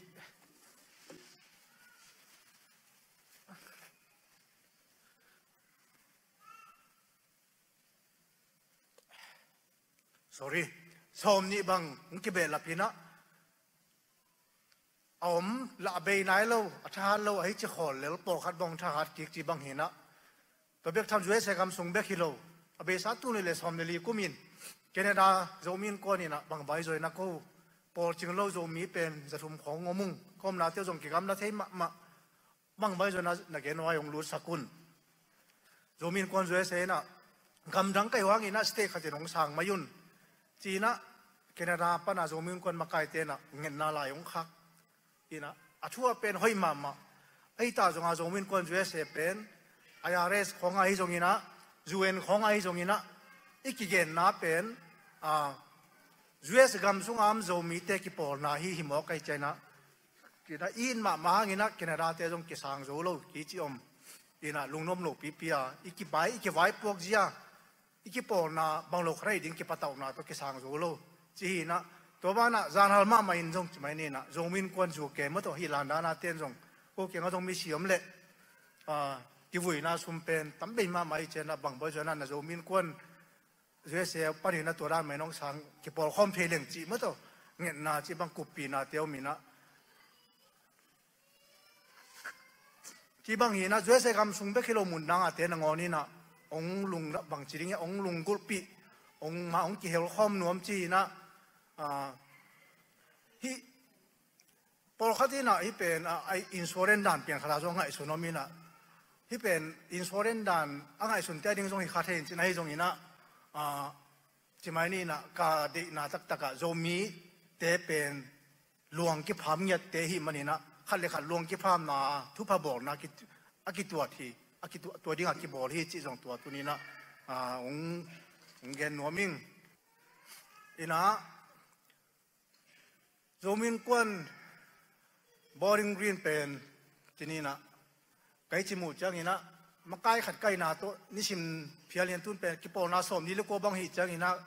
sorry, sawm nih bang hong kibehlap in ah, a om lah a bei nai lo, a thahat lo, a hi ci khawl lel, pawlkhat bang thahat kik ci bang hi in ah. Tua bek tham U S A gam sung bek hi lo, a beisa tul nih le sawm le li kum in Canada Zomi Innkuan in ah bang bai zaw in ah, ko pawlcing lo Zomi pen za thum khawng om ung, ka omnate uh zong kigamla thei mahmah, bang bai zaw in ah na genvai hong lutsak un. Zomi Innkuan U S A in ah gamdang ka hih hangin ah state khat in hong sang mai un, ci in ah Canada pan a Zomi Innkuan makaite in ah ngetna lai hong khak in ah, a thu a pen hoih mahmah. Ahi ta zong a Zomi Innkuan U S A pen I R S khawng ahi zongin ah, U N khawng ahi zongin ah, i kigenna pen, aa, U S gam sunga om Zomite kipawlna hi hi mawk ahi cianah, kinah i it mahmah hanginah Canada te zong kisang zo lo kici om. Inah lungnuam lo pipi a i kibai i kivaipuak zia i kipawlna bang lo khat ahi ding kipatauhna tawh kisang zo lo. Ci hinah tua banah zanhal mahmah in zong ci mai ninah Zomi Innkuan zuke maw tawh hih landana ten zong ko kiangah zong misi om leh kivuina sum pen tam bei mahmah hi cianah bang bawi zuanah na Zomi Innkuan U S A panin a tua dan mai nong sang kipawlkhawm thei leng cih maw tawh ngetna cih bang kuppina te om inah. Cih bang hinah U S A gam sung bek hi lo mun dang a te nangawn inah ong lung bang ci ding hi ong lunggulhpih ong mah ong kihelkhawm nuam ci hinah. Hih pawlkhat inah hih pen insurance dan pian khat a zong ngaihsun om inah hih pen insurance dan a ngaihsun te a ding zong hi kha thei in cin ahi zong inah ci mai ninah ka deihna taktakah Zomite pen luang kipham ngiatte hi maninah khat le khat luang kiphamna thupha bawlna a kituat hi. Tua dingah kibawl hi cih zong tua tuninah ong gen nuam ing. Inah Zomi Innkuan Bowling Green pen cininah kai cimuh cianginah makai khat kaina tawh nisim phial hian tun pen kipawlna sawmli le kua bang hi cianginah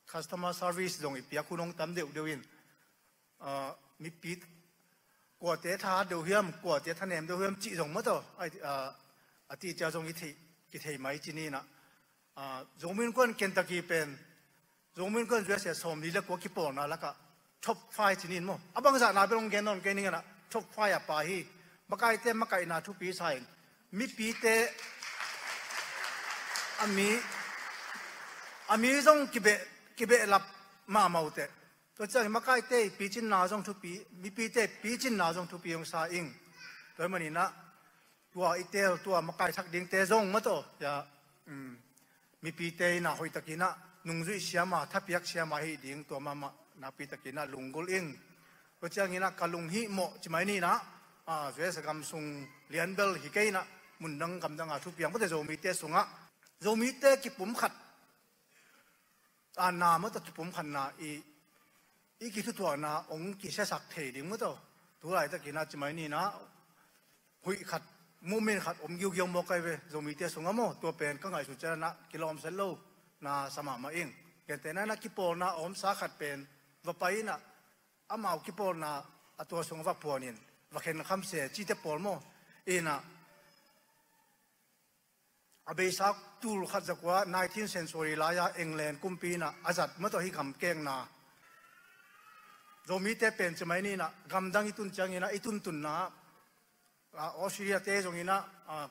customer service zong i piak hun hong tam deuhdeuh in mipi kuate thahat deuh hiam kuate thanem deuh hiam cih zong maw tawh a ti cia zong i theih kithei mai cininah Zomi Innkuan Kentucky pen Zomi Innkuan U S A sawmli le kua kipawlna lakah top five cinin maw a bangzahna bel hong gen nawn kei ninginah top five a pa hi. Makaite makaihna thupi sa in mipite a mi a mi zong kibeh kibehlap mahmah uh teh. Tua ciangin makaite i picinna zong thupi mipite picinna zong thupi hong sa ing. Tua hi maninah tua i tel tua makai thak dingte zong maw tawh mipite inah hoihtakinah nungzuih siama thapiak siama hi ding tua mahmah nakpitakinah lunggulh ing. Tua cianginah ka lunghihmawh ci mai ninah U S gam sung lianbel hi kei inah mundang gamdanga thupiang mawte Zomite sungah Zomite kipumkhat a na maw tawh kipumkhatna i i kithutuahna ong kisiasak thei ding maw tawh tu laitakinah ci mai ninah huih khat mumin khat om giugiau mawk ai ve Zomite sungah maw tua pen ka ngaihsut cianah kilawmset lo na sa mahmah ing. Gentehna inah kipawlna a omsa khat pen va pai inah amau kipawlna a tua sungah va phuanin va khenkham se cite pawl maw inah a beisa tul khat zakua nineteen century lai-a England kumpi inah a zat maw tawh hih gam kekna Zomite pen ci mai ninah gamdang i tun cianginah i tuntunna Australia te zonginah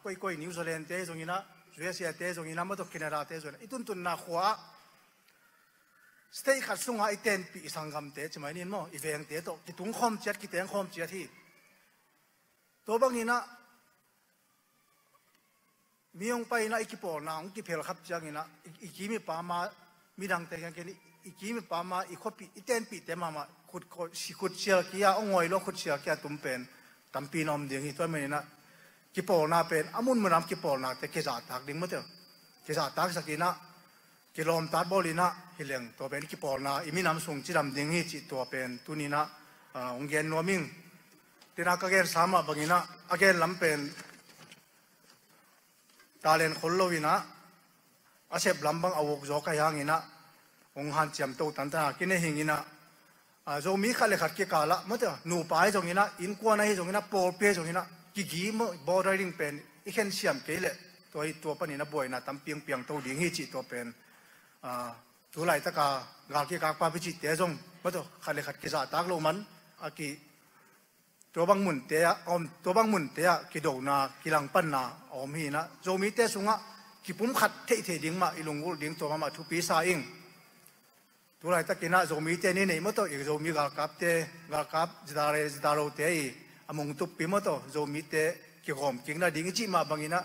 koikoi New Zealand te zonginah U S A te zonginah maw tawh Canada te zonginah i tuntunna khua-ah state khat sungah i tenpih i sanggamte ci mai nin maw i vengte tawh kitungkhawm ciat kitengkhawm ciat hi. Tua banginah mi hong pai inah i kipawlna hong kiphel khap cianginah i kimi pama midangte kiangkin i kimi pama i khuapih i tenpihte mahmah khut sial kia hong ngawi lo khut sial kia tum pen tampi na om ding hi. Tua maninah kipawlna pen a munmunam kipawlnate kizahtak ding maw teh kizahtaksakinah kilawmtat bawlinah hileng tua pen kipawlna i minam sung cidam ding hi cih tua pen tuninah hong gen nuam ing. Tinah ka gensa mah banginah a gen lam pen talent khol loinah a sep lam bang a ukzaw ka hi hanginah hong hanciam to tantana kinei hinginah Zomi khat le khat kikalah maw teh nupa ahi zonginah innkuan ahi zonginah pawlpi ahi zonginah kigi maw bawdaiding pen i khensiam kei leh tua hi tua panin a buaina tampi hong piangto ding hi cih tua pen tu laitaka gal kikakpa picihte zong maw teh khat le khat kizahtak loh man a ki tua bang munte ah a om tua bang munte ah kidona kilangpanna a om hinah Zomite sungah kipumkhat theihtheih ding mah i lunggulh ding tua mahmah thupi sa ing. Tu laitakinah Zomite ni neih maw tawh i Zomi galkapte galkap zidare zidarote i a mungtuppi maw tawh Zomite kigawm kik nading i cih mah banginah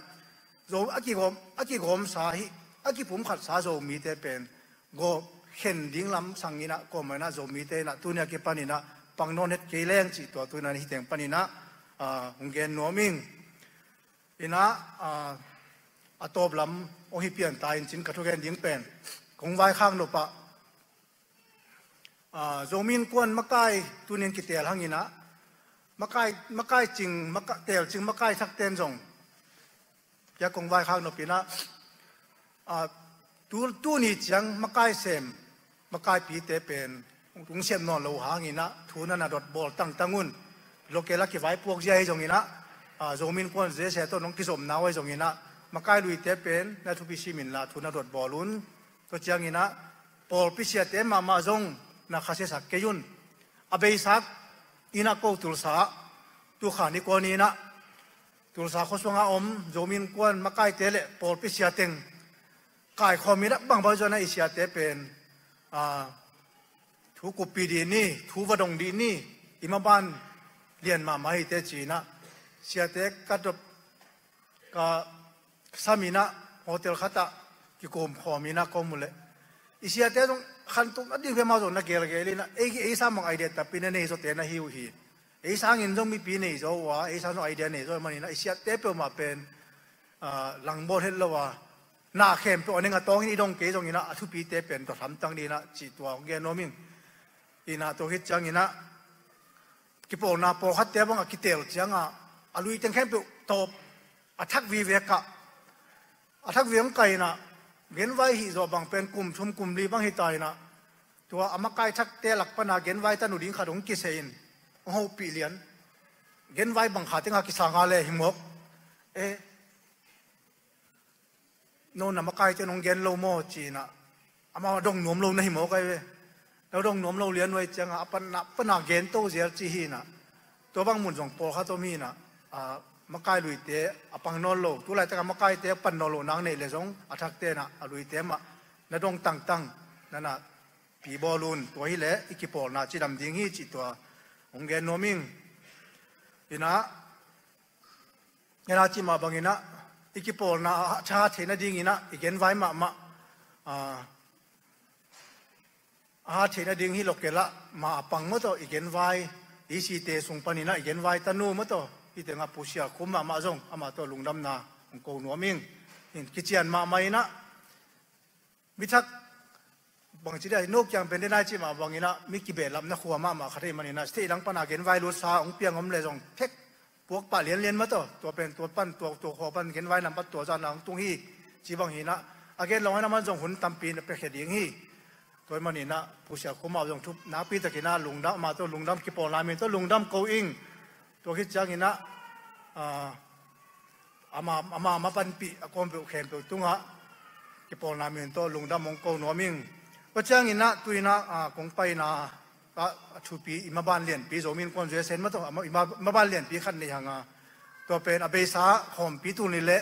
a kigawm a kigawmsa hi a kipumkhatsa Zomite pen gawp khen ding lam sanginah kuamah inah Zomite inah tunia kipaninah pang nawn het kei leng cih tua tuinah hiteng paninah hong gen nuam ing. Inah a tawp lam hong hi pianta in cin ka thugen ding pen kong vaikhak nopah Zomi Innkuan makai tunin kitel hanginah, makai, makai cing, maka, telcing makai thakten zong, tia kong vaikhak nopinah, tu, tuni ciang makai sem, makaipite pen tung siam nawn lo hanginah thu na na dot bawl tangtang un. Local a kivaipuak zia hi zonginah, Zomi Innkuan zese tawh nong kizopna uh ahi zonginah, makai luite pen na thupi siminla thu na dot bawl un. Tua cianginah pawlpi siate mahmah zong na khasiasak kei un. A beisak inah ko Tulsa ah, tukhan i kuan inah Tulsa khuasuangah om Zomi Innkuan makaite le pawlpi siateng kaikhawm inah bangbang zuanah i siate pen thu kuppih dih ni, thu va dong dih ni, i maban lian mahmah hi teh cinah, siate ka dop, ka saminah hotel khatah kikum khawm inah ka om uh leh, i siate zong khantung a ding ve mah zong na gelgel inah, ei, ei sang bang idea tapi na nei zawte na hi uh hi. Ei sangin zong mipi nei zaw uh a, ei sang zong idea nei zaw uh maninah, i siate peuhmah pen langbawl het lo a, na khempeuh a neng a tawngin i dong kei zonginah a thupite pen dot hamtang dinah cih tua hong gen nuam ing. Inah tua khit cianginah kipawlna pawlkhatte bang a kitel ciangah a luiteng khempeuh tawp a thak vive kah, a thak vive hong kah inah genvai hih zawh bang pen kum thum kum li bang hi ta inah, tua a makai thakte lak pana genvai tanu ding khat hong kiseh in hong hopih lian. Genvai bang kha tengah kisanga le hi mawk. E, no na makaite nong gen lo maw cinah, amau a dong nuam lo na hi mawk ai ve. Na dong nuam lo lian uh ai ciangah a panna, panna gen to zel ci hinah, tua bang mun zong pawlkhat om hinah, makai luite a pang nawn lo, tulaitakah makaite a pan nawn lo nang neih le zong a thakte inah a luite mah na dong tangtang, na na pi bawl un. Tua hileh i kipawlna cidam ding hi cih tua hong gen nuam ing. Inah, nena cih mah banginah i kipawlna a tha thei nadinginah i genvai mahmah a tha thei nading hi local ah ma a pang maw tawh i genvai, i site sung paninah i genvai tanu maw tawh, hih tengah Pu Sia Khum mahmah zong amah tawh lungdamna hong ko nuam ing. Kician mahmah inah, mi thak bangci dia, no kiang pen denai cih mah banginah mi kibehlapna khua mahmah khat ahih maninah, state lang pana genvai lutsa hong piang om le zong phek puak pah lianlian maw tawh, tua pen tua pan, tua, tua khua pan genvai nambat tua zana hong tung hi. Ci bang hinah a gen lo hina man zong hun tampi na piakhia ding hi. Tua ahih maninah Pu Sia Khum ah zong thup nakpi takinah lungdam, amah tawh lungdam, kipawlna min tawh lungdam ko ing. Tua khit cianginah ama, ama mapanpih a kawmpeuh khempeuh tungah kipawlna min tawh lungdam hong ko nuam ing. Tua cianginah tuinah kong paina a thupi i maban lianpi Zomi Innkuan zuesen maw tawh, i maban lianpi khat nei hanga, tua pen a beisa khawmpi tul nih le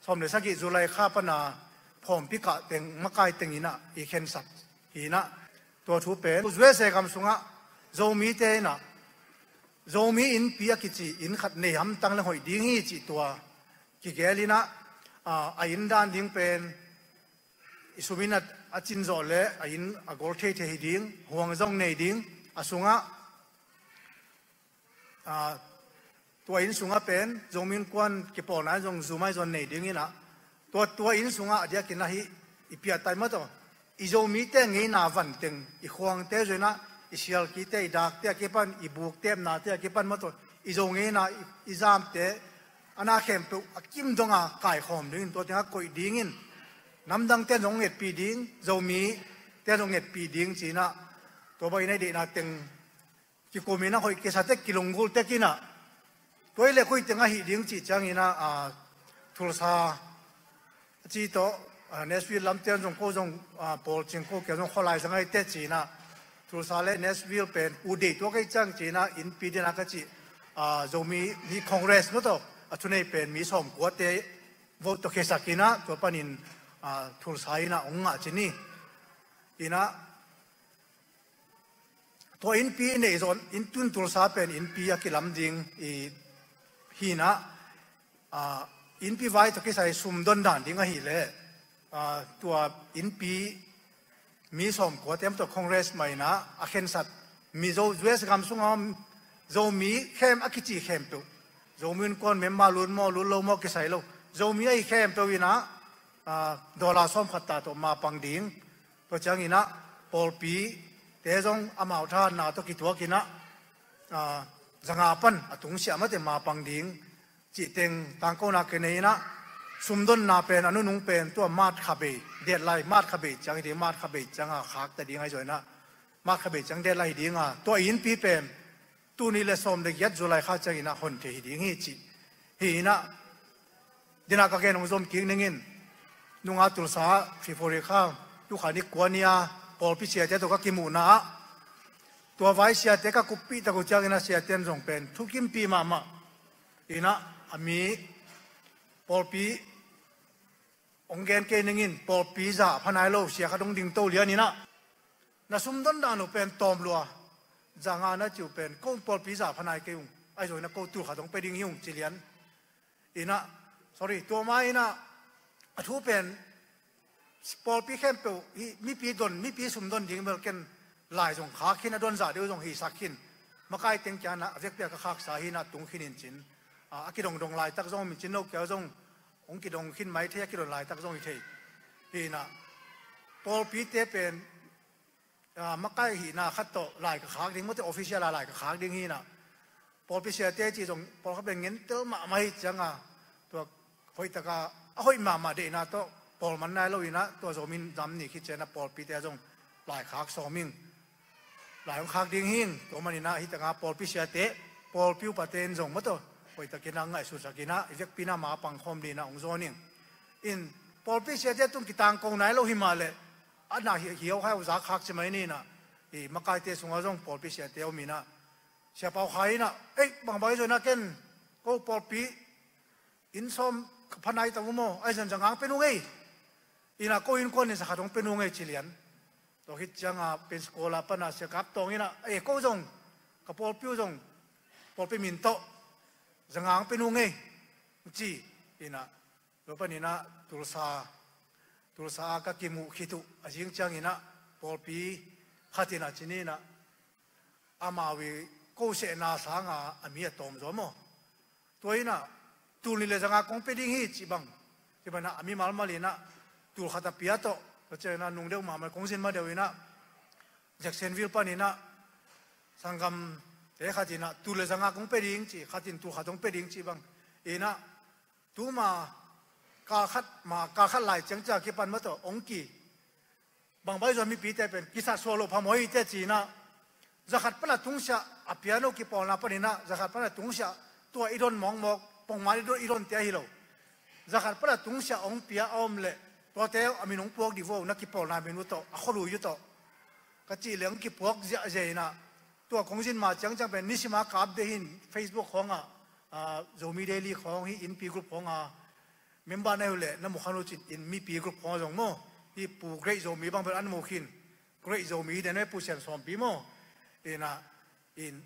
sawm le sagih July kha pana khawmpi kah teng, makai tenginah i khensat hinah, tua thu pen zuese gam sungah Zomite inah Zomi innpi a kici inn khat nei hamtang le hoih ding hi cih tua kigel inah, a inn dan ding pen i sum in a cin zawh le a inn a gol theithei hi ding, huang zong nei ding, a sungah tua inn sungah pen Zomi Innkuan kipawlna in zong zum ai zong nei dinginah, tua, tua inn sungah a diakin ahi i piahtai maw tawh, i Zomite ngeina vanteng, i khuangte zuinah, i sialkite, i dakte a kipan, i buktepnate a kipan maw tawh, i Zo ngeina, i, i zamte a na khempeuh a kim donga kaikhawm dingin tua tengah koih dingin, namdangte zong ngetpih ding, Zomite zong ngetpih ding cinah, tua bangin a i deihna teng kikumin a hoih kisate kilunggulh tekinah, tua i le khuiteng ahi ding cih cianginah Tulsa a ci tawh, Nashville lamte zong ko zong pawl cing ko kia zong khualai zang ahi teh cinah, Tulsa le Nashville pen u deih tua kei ciang cinah innpi dinah ka cih Zomi hi Congress maw tawh a thunei pen mi sawmkuate vote tawh khiasak inah tua panin Tulsa inah hong ngah cin hi. Inah tua innpi i neih zawh, inn tun Tulsa pen innpi a kilam ding i hinah, innpi vai tawh kisai sum don dan ding ahileh, tua innpi mi sawmkuate maw tawh Congress mah inah a khensat Mizo, U S gam sunga Zomi khem a kici khempeuh, Zomi Innkuan member lut maw lut lo maw kisai lo, Zomi ahi khempeuh inah dollar sawmkhat ta tawh ma pang ding. Tua cianginah pawlpi te zong amau thahatna tawh kituakin ah, a, zanga pan a tungsiah mate ma pang ding cih teng tangkona kinei in ah, sumdonna pen a nunung pen tua March kha bei, deadline March kha bei ciang hi ding, March kha bei cianga khakta ding ahi zongin ah, March kha bei ciang deadline hi dinga, tua innpi pen tul nih le sawm le giat July kha ciangin ah hon thei hi ding hi ci hi in ah, dina ka gen hong zom kik ning in, nunga Tulsa ah February kha, tukha ni kua ni-a pawlpi siate tawh ka kimuhna ah, tua vai siate ka kuppih tak uh ciangin ah siate in zong pen thukimpi mahmah in ah, a mi pawlpi hong gen kei ning in, pawlpi za pha nai lo sia khat hong dingto lian in ah, na sumdon dan uh pen tawm lua, zanga na ci uh pen ko pawlpi za pha nai kei ung, ahi zongin ah ko tul khat hong pia ding hi ung ci lian in ah, sorry, tua ma in ah, a thu pen pawlpi khempeuh hi, mipi don, mipi sumdon ding bel ken lai zong khak khin, a don zah deuh zong hisak khin, makai teng kiangah a vekpi-a ka khaksa hi in ah tung khin in cin, a, a kidongdong laitak zong om in cin, no kiau zong hong kidong khin mai thei, a kidon laitak zong hi thei hi in ah, pawlpite pen, a, makai hihna khat tawh lai ka khak ding, mawte official a lai ka khak ding hi in ah, pawlpi siate cih zong pawlkhat pen ngentel mahmah hi cianga, tua hoihtaka a hoih mahmah deihna tawh pawl man nai lo in ah, tua Zomi nam ni khit ciangin ah pawlpite zong lai khak sawm ing, lai hong khak ding hi ing. Tua manin ah hih tanga pawlpi siate, pawlpi upate in zong mawtaw hoihtakin ah ngaihsutsakin ah i vekpi in ah ma pangkhawm dingin ah hong zawn ing. In pawlpi siate tung kitangko nai lo hi mah leh, a na hi, hiau hai uh zak khak ci mai ni in ah, i makaite sungah zong pawlpi siate om in ah, Sia Pau Khai in ah, ei, bangbang hi zongin ah ken ko pawlpi inn sawm ka pha nai ta uh maw, ahi zongin zanga hong pia nung ei in ah, ko innkuan in za khat hong pia nung ei ci lian. Tua khit cianga Pensacola pana Sia Kap Tawng in ah, ei, ko zong ka pawlpi uh zong pawlpi min tawh zanga hong pia nung ei ci in ah, tua panin ah Tulsa, Tulsa ah ka kimuh khit uh a zing ciangin ah pawlpi khat in ah ci ni in ah, amau i ko sehna sanga a mi a tawm zaw maw. Tua in ah tul nih le zanga kong pia ding hi cih bang, cih bang in ah a mimal mal in ah tul khat a pia tawh, tua ciangin ah nung deuh mahmah kong zin ma deuh in ah Jacksonville panin ah sanggamte khat in ah tul le zanga kong pia ding ci, khat in tul khat hong pia ding cih bang in ah, tuma kal khat ma, kal khat lai ciang ciang kipan mawtaw hong ki, bangbang hi zong mipite pen kisat suak loh phamawh hi teh ci in ah, za khat pana tungsiah a piano kipawlna panin ah, za khat pana tungsiah tua i don mawkmawk, pongman i don, i donte ahi lo, za khat pana tungsiah hong pia a om leh, tuate a min hong puak dih vo, na kipawlna min uh tawh, a khualui uh tawh ka cih leh hong kipuak ziahziah in ah, tua kong zin ma ciangciang pen nisima ka update hi in, Facebook khawngah, ah, Zomi Daily khawng hi, Innpi group khawngah member na hi uh leh na mu kha uh cin, in Mipi group khawngah zong maw, hi Pu Great Zomi bang bel an mu khin, Great Zomi hi den, Pu Sian Sawmpi maw, in ah, in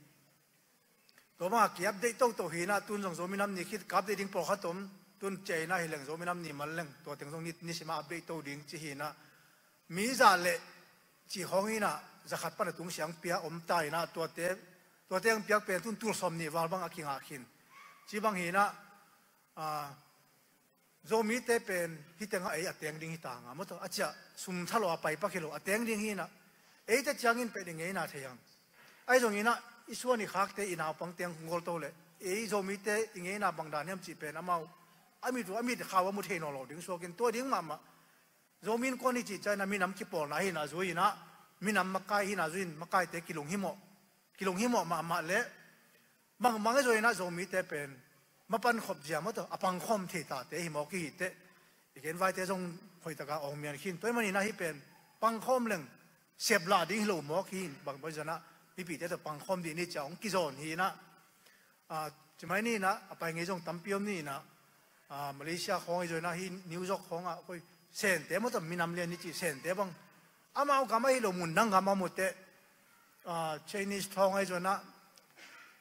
tua bangah ki-update toto hi in ah, tun zong Zomi Nam Ni khit ka update ding pawlkhat om, tun ciah in ah hi leng Zomi Nam Ni man leng tua teng zong ni, nisima update to ding ci hi in ah, mi za leh cih khawng in ah za khat pana tungsiah hong pia om ta in ah, tuate, tuate hong piak pen tun tul sawm nih val bang a kingah khin. Ci bang hi in ah, ah, Zomite pen hih tengah ei a teng ding hi ta hang a, mawtaw, a ciah sum thalawh a paipak hi lo, a teng ding hi in ah, eite ciangin pen i ngeina thei hang. Ahi zongin ah i suan i khakte, i naupangte hong kong gol to leh, ei Zomite i ngeina bang dan hiam cih pen amau a mit uh, a mit khau a mu thei nawn lo ding suakin, tua ding mahmah. Zomi innkuan i cih ciangin ah minam kipawlna hi in ah zui in ah, minam makai hi in ah zui in, makaite kilunghimawh, kilunghimawh mahmah leh, bangbang hi zongin ah Zomite pen mapan khop zia mawtaw, a pangkhawm thei tate hi mawk i hi teh. I genvaite zong hoihtaka awng mian khin, tua ahih manin ah hih pen pangkhawm leng seplah ding hi lo mawk hi in, bangbang hi zongin ah mipite tawh pangkhawm dih ni ci-a hong kizawn hi in ah, ah, ci mai ni in ah, a pai ngei zong tampi om ni in ah, ah, Malaysia khawng hi zongin ah, hi New York khawngah koi Sente mawtaw, minam lian i cih Sente bang, amau gam ahi lo mun dang gam a mu teh, ah, Chinese thawng ahi zongin ah,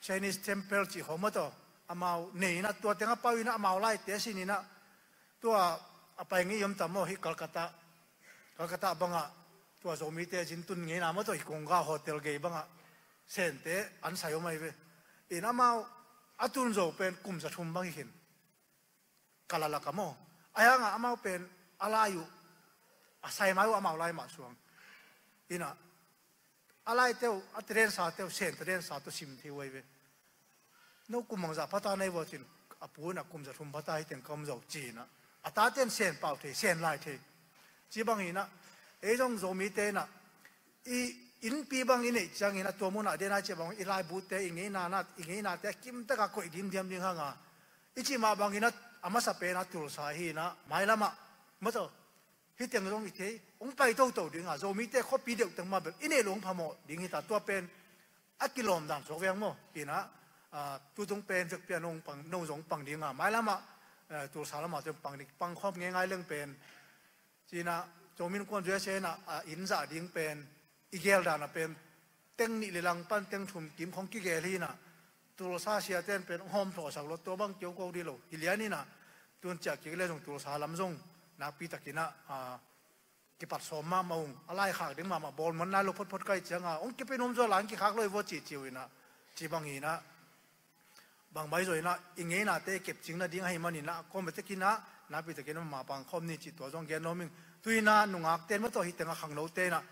Chinese temple cih khawng mawtaw, amau nei in ah, tua teng a pau in ah, amau laite sin in ah, tua a pai ngei om ta maw, hi Calcutta, Calcutta bangah tua Zomite zin tun ngeina mawtaw, hi Ganga hotel gei bangah Sente an sai om ahi ve. In amau a tun zo pen kum za thum bang hi khin. Kalalak a maw. Ahi hangah amau pen a lai uh, a sai mai uh amau lai mah suang. In ah, A laite uh, a tadensa te uh, Sen tadensa tawh sim thei uh ahi ve. No kum bangzah pha ta na hi vua cin, a pu in a kum za thum pha ta hi teng ka om zo ci-in ah, a tate in Sen pau thei, Sen lai thei. Ci bangin ah, ei zong Zomite in ah, i innpi bang i neih ciangin ah, tua munah den ai ci bang i laibu te, i ngeina na, i ngeina te a kimtak a koih dimdiam ding hang a, i cih mah bangin ah, a masa pen ah Tulsa hi-in ah, mailam ah, maw taw, hih teng zong i thei, hong pai toto ding a, Zomite khuapi deuh teng mah bel i neih loh hong phamawh ding hi ta, tua pen a kilawm dan suak veng maw. Ina, ah, tutung pen vekpi a nong pang, nong zong pang ding a, mailam ah, eh, Tulsa lam ah zong pang ding, pang khawm ngeingai leng pen. Ci-in ah, Zomi Innkuan U S A in ah, ah, inn zah ding pen, i gel dan ah pen, teng nih le lang pan teng thum kim khawng kigel hi-in ah, Tulsa siate in pen hong hawm thawhsak lo, tua bang kio ko dih lo. Hi lian in ah, tun ciah kik le zong Tulsa lam zong nakpi takin ah, ah, kipat sawm mahmah ung, a laikhak ding mahmah, bawl man nai lo photphot ka hih ciang a, hong kipia nuam zaw lai, hong kikhak lo hi vua cih ci uh in ah, ci bangin ah, bangmah hi zaw in ah, i ngeinate i kepcing nading ahih manin ah, kawm bek takin ah, nakpi takin ah, mapang khawm ni cih tua zong gen nuam ing. Tu-in ah, nungakte in maw taw, hih teng ah khangnote in ah,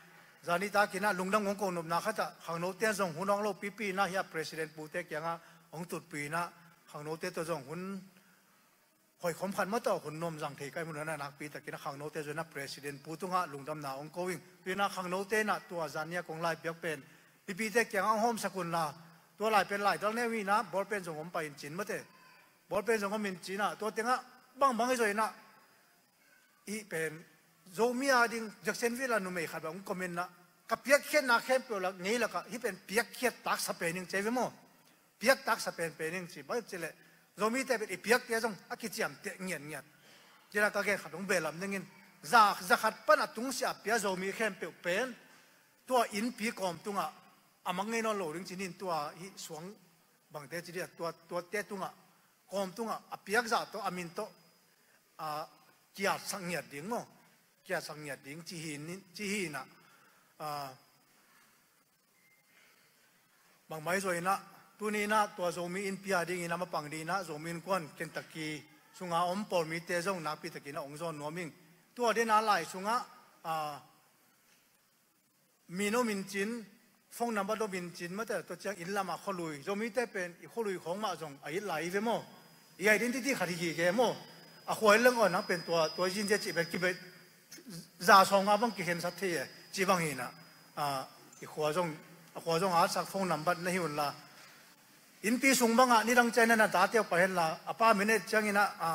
zani takin ah, lungdam hong ko nopna khat ah, khangnote in zong hun hong lopipi in ah, hih a president pute kiangah hong tutpih in ah, khangnote tawh zong hun hoih khawm khat maw taw, hun nuam zang thei ka hih mun ah, nakpi takin ah khangnote zong in ah president pu tungah lungdamna hong ko ing. Tu-in ah khangnote in ah tua zan ni a kong lai piak pen mipite kiangah hong hawmsak un la, tua lai pen laidal neu hi-in ah, ball pen zong om pah in cin maw te. Ball pen zong om in cin ah, tua teng ah bangbang hi zaw in ah, hih pen Zomi a ding, Jacksonville a numei khat bang hong comment in ah, ka piakkhiatna khempeuh lak, ngei lakah hih pen piakkhiat taksa pen ing ci hi ve maw. Piak taksa penpen ing ci, bang hiam cih leh, Zomite pen i piakte zong a kiciamteh ngiatngiat. Ci-in ah ka gen khat hong behlap ning in, za, za khat pan a tungsiah a pia Zomi khempeuh pen, tua innpi kawm tungah a mang ngei nawn lo ding ci-in, tua hih suang bangte ci dih a, tua, tuate tungah, kawm tungah a piak zah tawh, a min tawh, a, kiatsak ngiat ding maw. Kiatsak ngiat ding ci hi in, ci hi in ah, a, bangmah hi zaw in ah, tuni in ah tua Zomi innpi a dingin ah, mapang dingin ah, Zomi Innkuan Kentucky sunga om pawl mite zong nakpi takin ah hong zawn nuam ing. Tua den a lai sungah, a, min om in cin, phone number om in cin, mate, tua ciang inn lamah khualui, Zomite pen i khualui khawng mah zong a it lai hi ve maw. I identity khat hi gige maw. A khua in leng aw, nang pen tua, tua zin zia cih pen kibet, za sawm nga bang kikhensat thei e, ci bang hi in ah, a, i khua zong, a khua zong a atsak phone number na hi un la. Innpi sung bangah nidang ciang in ah na tate uh pai hen la, a pa min et ciangin ah, a,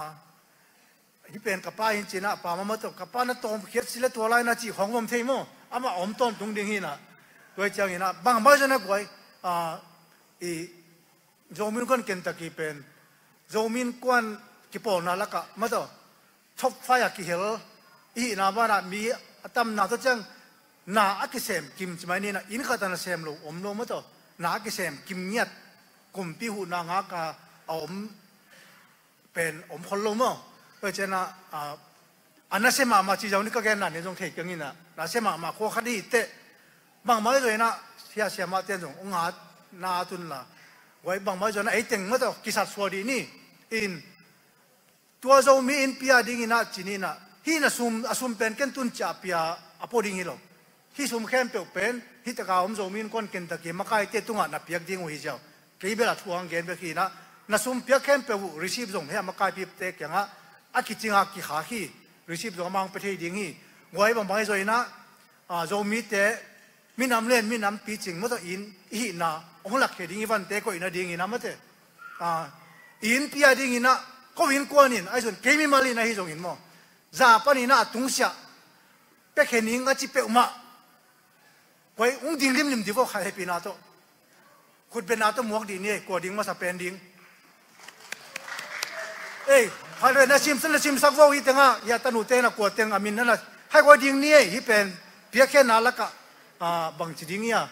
hih pen ka pa hi in ci-in ah, a pa mah maw taw, ka pa na tawmkhiat si le tua lai na cih khawng om thei maw. Amah a om tawntung ding hi in ah. Tua hi ciangin ah, bangmah hi zaw in ah guai, a, i Zomi Innkuan Kentucky pen, Zomi Innkuan kipawlna lakah, maw taw, top five ah kihel i hihna banah, mi a tamna tawh ciang na a kisem kim ci mai ni in ah, inn khat ah na sem lo om lo, maw taw, na a kisem kim ngiat, kumpi huhna ngak a om pen om khol lo maw. Tua hi ciangin ah, a, a nasia mahmah ci zong ni, ka genna ni zong thei keng in ah, nasia mahmah khua khat hi teh. Bangmah hi zaw in ah, sia, siamahte in zong hong at, na at un la. Guai, bangmah hi zaw in ah, ei teng maw taw, kisat suak dih ni. In, tua Zomi innpi a dingin ah ci ni in ah, hih na sum, a sum pen ken tun ciah pia a pua ding hi lo. Hih sum khempeuh pen, hih taka om Zomi Innkuan Kentucky makaite tungah na piak ding uh hi ziau. Kei bel a thu hong gen bek hi in ah, na sum piak khempeuh uh, receipt zong hih a makaipite kiangah a kicing a kikhak hi, receipt zong amah hong pia thei ding hi. Guai, bangbang hi zaw in ah, a, Zomite, minam le minam picing maw taw in, i hihna hong lakkhia ding, i vante koihna dingin ah, mate. A, i innpi a dingin ah, ko innkuan in, ahi zong kei mimal in ahi zongin maw, za panin ah a tungsiah pia khe ning a ci peuhmah, koi hong ding limlim dih vaw, kha hehpihna tawh. Khutbetna tawh muak dih ni ei, kua ding masa pen ding. Ei, kha le na simsak, na simsak vaw, hih tengah, hih a tanute na kua teng a min na na, hai kua ding ni ei, hih pen piakkhiatna lakah, a, bangci ding hi a,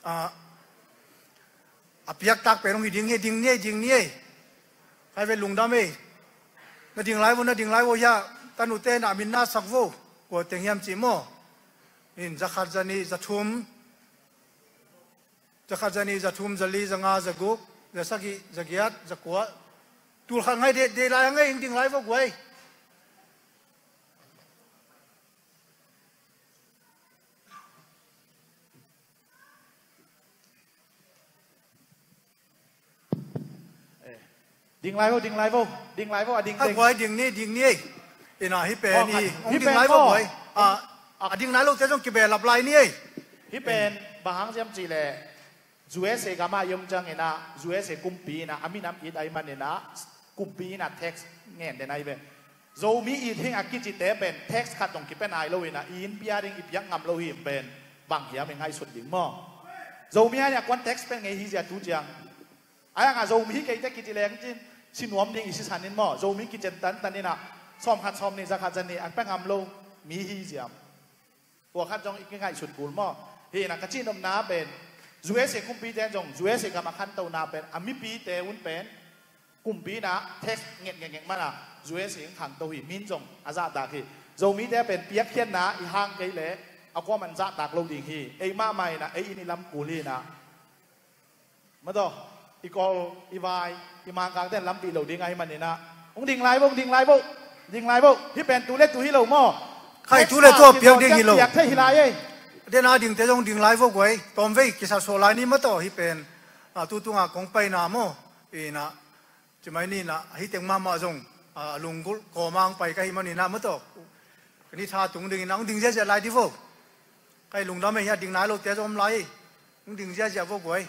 a, a piaktak pen hong hi ding hi, ding ni ei, ding ni ei. Hai ve, lungdam ei. Na ding lai vaw, na ding lai vaw, hih a tanute na min na sak vaw, kua teng hiam cih maw. In, za khat, za nih, za thum, za khat, za nih, za thum, za li, za nga, za guk, za sagih, za giat, za kua. Tul khat ngai deh, deh lai a ngai, in ding lai vaw guai. Ding lai vo, ding lai vo, ding lai vo, a ding, a ding. Guai, ding ni, ding ni ei. Ina, hih pen, oh, i, hong ding lai vo, guai. A, a ding lai lote zong kibehlap lai ni ei. Hih pen bang hang hiam cih leh U S A gam ah i om ciang ina, U S A kumpi ina, a minam it ahih man ina, kumpi ina tax ngen den ahi ve. Zomi it hing a kicite pen tax khat dong kipia nai lo ina, i inn pia ding i piak ngam lo hi pen bang hiam i ngaihsut ding maw? Zomi a ina kuan tax pia ngei hi zia tu ciang. Ahi hang a Zomi hi kei te kici leng cin, si nuam ding i sisan in maw? Zomi kicen tantan ina, sawm khat, sawm nih, za khat, za nih a pia ngam lo mi hi ziam. Tua khat zong i kingaihsut kul maw? Hi ina, ka cih nopna pen, U S A kumpite zong U S A gam a khantona pen, a mipite un pen kumpi ina tax ngek ngek ngek man a, U S A in khangto hi, min zong a zahtak hi. Zomite pen piakkhiatna i hang kei leh a kuaman zahtak lo ding hi. Ei mahmah ina, ei inn i lam kul hi ina. Mataw, i kawl, i vai, i Mangkangte in lampih lo ding ahih man ina. Hong ding lai vo, hong ding lai vo, ding lai vo. Hih pen tu le tu hi lo maw? Khai, tu le tu a piak ding hi lo. Piak thei hi lai ei. Den a dingte zong ding lai vo guai. Tawmvei kisasuah lai ni mataw, hih pen, a, tu tunga kong paina maw? Ina, ci mai ni ina, hih teng mahmah zong, a, lunggulh kawmang pai ka hih man ina mataw. Ka ni tha tung ding ina, hong ding ziahziah lai di vo. Kai lungdam ei, hih a ding nai lote zong om lai ei. Hong ding ziahziah vo guai.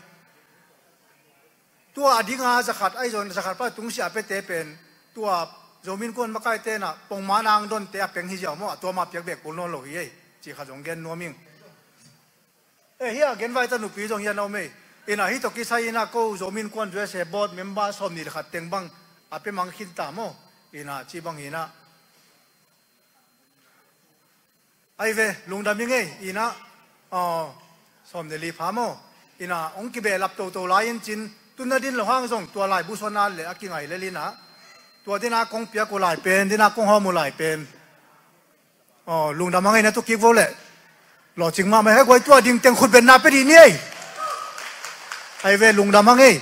Tua a dinga za khat, ahi zong za khat pan tungsiah a piate pen, tua Zomi Innkuan makaite ina pongman a hong donte a peng hi ziau maw, a tua mah piak bek kul nawn lo hi ei, cih khat zong gen nuam ing. Eh, hih a genvai ta nupi zong hih a na om ei. Ina, hih tawh kisai ina ko Zomi Innkuan U S A board member sawm nih le khat teng bang a pia mang khin ta maw? Ina, ci bang hi ina. Ahi ve, lungdam ing ei, ina, aw, sawm le li pha maw? Ina, hong kibehlap toto lai in cin, tu na din lo hang zong, tua laibu suan a le a kingai lel ina. Tua dina kong piak uh lai pen, dina kong hawm uh lai pen. Aw, lungdam hang ei, na tu kik vo leh. Lawhcing mahmah, hei guai, tua ding teng khutbetna pia dih ni ei. Ahi ve, lungdam hang ei.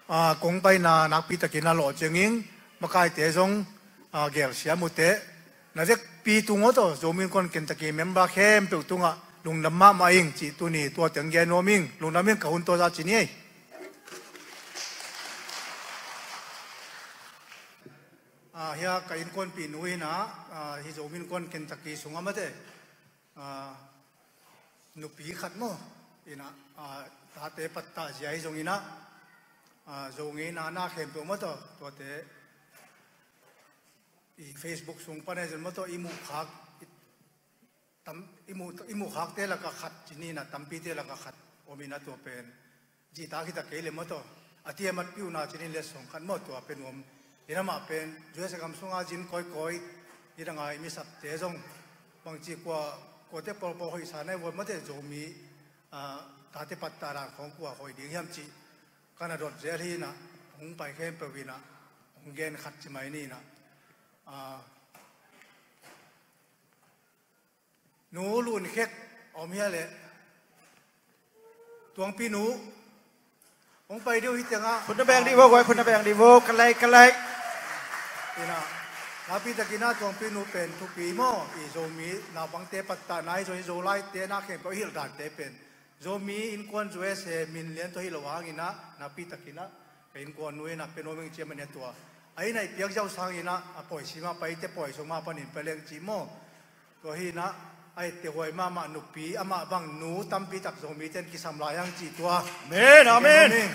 A, kong paina nakpi takin a lawhcing ing, makaite zong, a, gelsiam uh teh. Na vekpi tung aw tawh, Zomi Innkuan Kentucky member khempeuh tungah lungdam mahmah ing cih tuni tua teng gen nuam ing, lungdam ing, ka hun tawh za ci ni ei. A, hih a ka innkuanpih nu ina, a, hih Zomi Innkuan Kentucky sungah mate, a, nupi khat maw? Ina, a, tate pattah zia hi zong ina, a, Zo ngeina na khempeuh maw tawh, tuate i Facebook sung pan ahi zong maw tawh i muhkhak, i tam, i muh, i muhkhakte lakah khat ci ni ina, tampite lakah khat om ina, tua pen zihtak hi ta kei le maw tawh, a ti a matpih uh na ci ni, letsong khat maw, tua pia nuam ina. Amah pen U S A gam sunga zin kawikawi, nidanga i misapte zong bangci kua, kuate pawlpawl hoihsa na hi vuat mate, Zomi, a, tate pattah dan khawng kua hoih ding hiam cih ka na dot zel hi ina, hong pai khempeuh ina hong gen khat ci mai ni ina. A, Nu Lun Khek a om hia leh? Tuangpi nu. Hong pai dih uh hih tengah. Khut na beng dih vo, guai, khut na beng dih vo, ka lei, ka lei. Ina, nakpi takin a Tuangpi nu pen thupi maw, i Zomi naupangte pattah na hi zong, i Zolaite na khempeuh a hilh dante pen Zomi Innkuan U S A min lian tawh hi lo hang ina, nakpi takin a ka innkuan nu ina pia nuam ing ci a, mania tua a ina i piak ziau sang ina, a pawi sim a pai te, pawi sung mah panin pia leng ci maw. Tua hi ina, a etteh huai mahmah nupi, amah bang nu tampi tak Zomite in kisam lai hang cih tua. Amen, amen. Amen.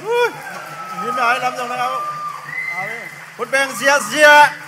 Ui, ni mai lam zong na ngau. Khut beng ziahziah.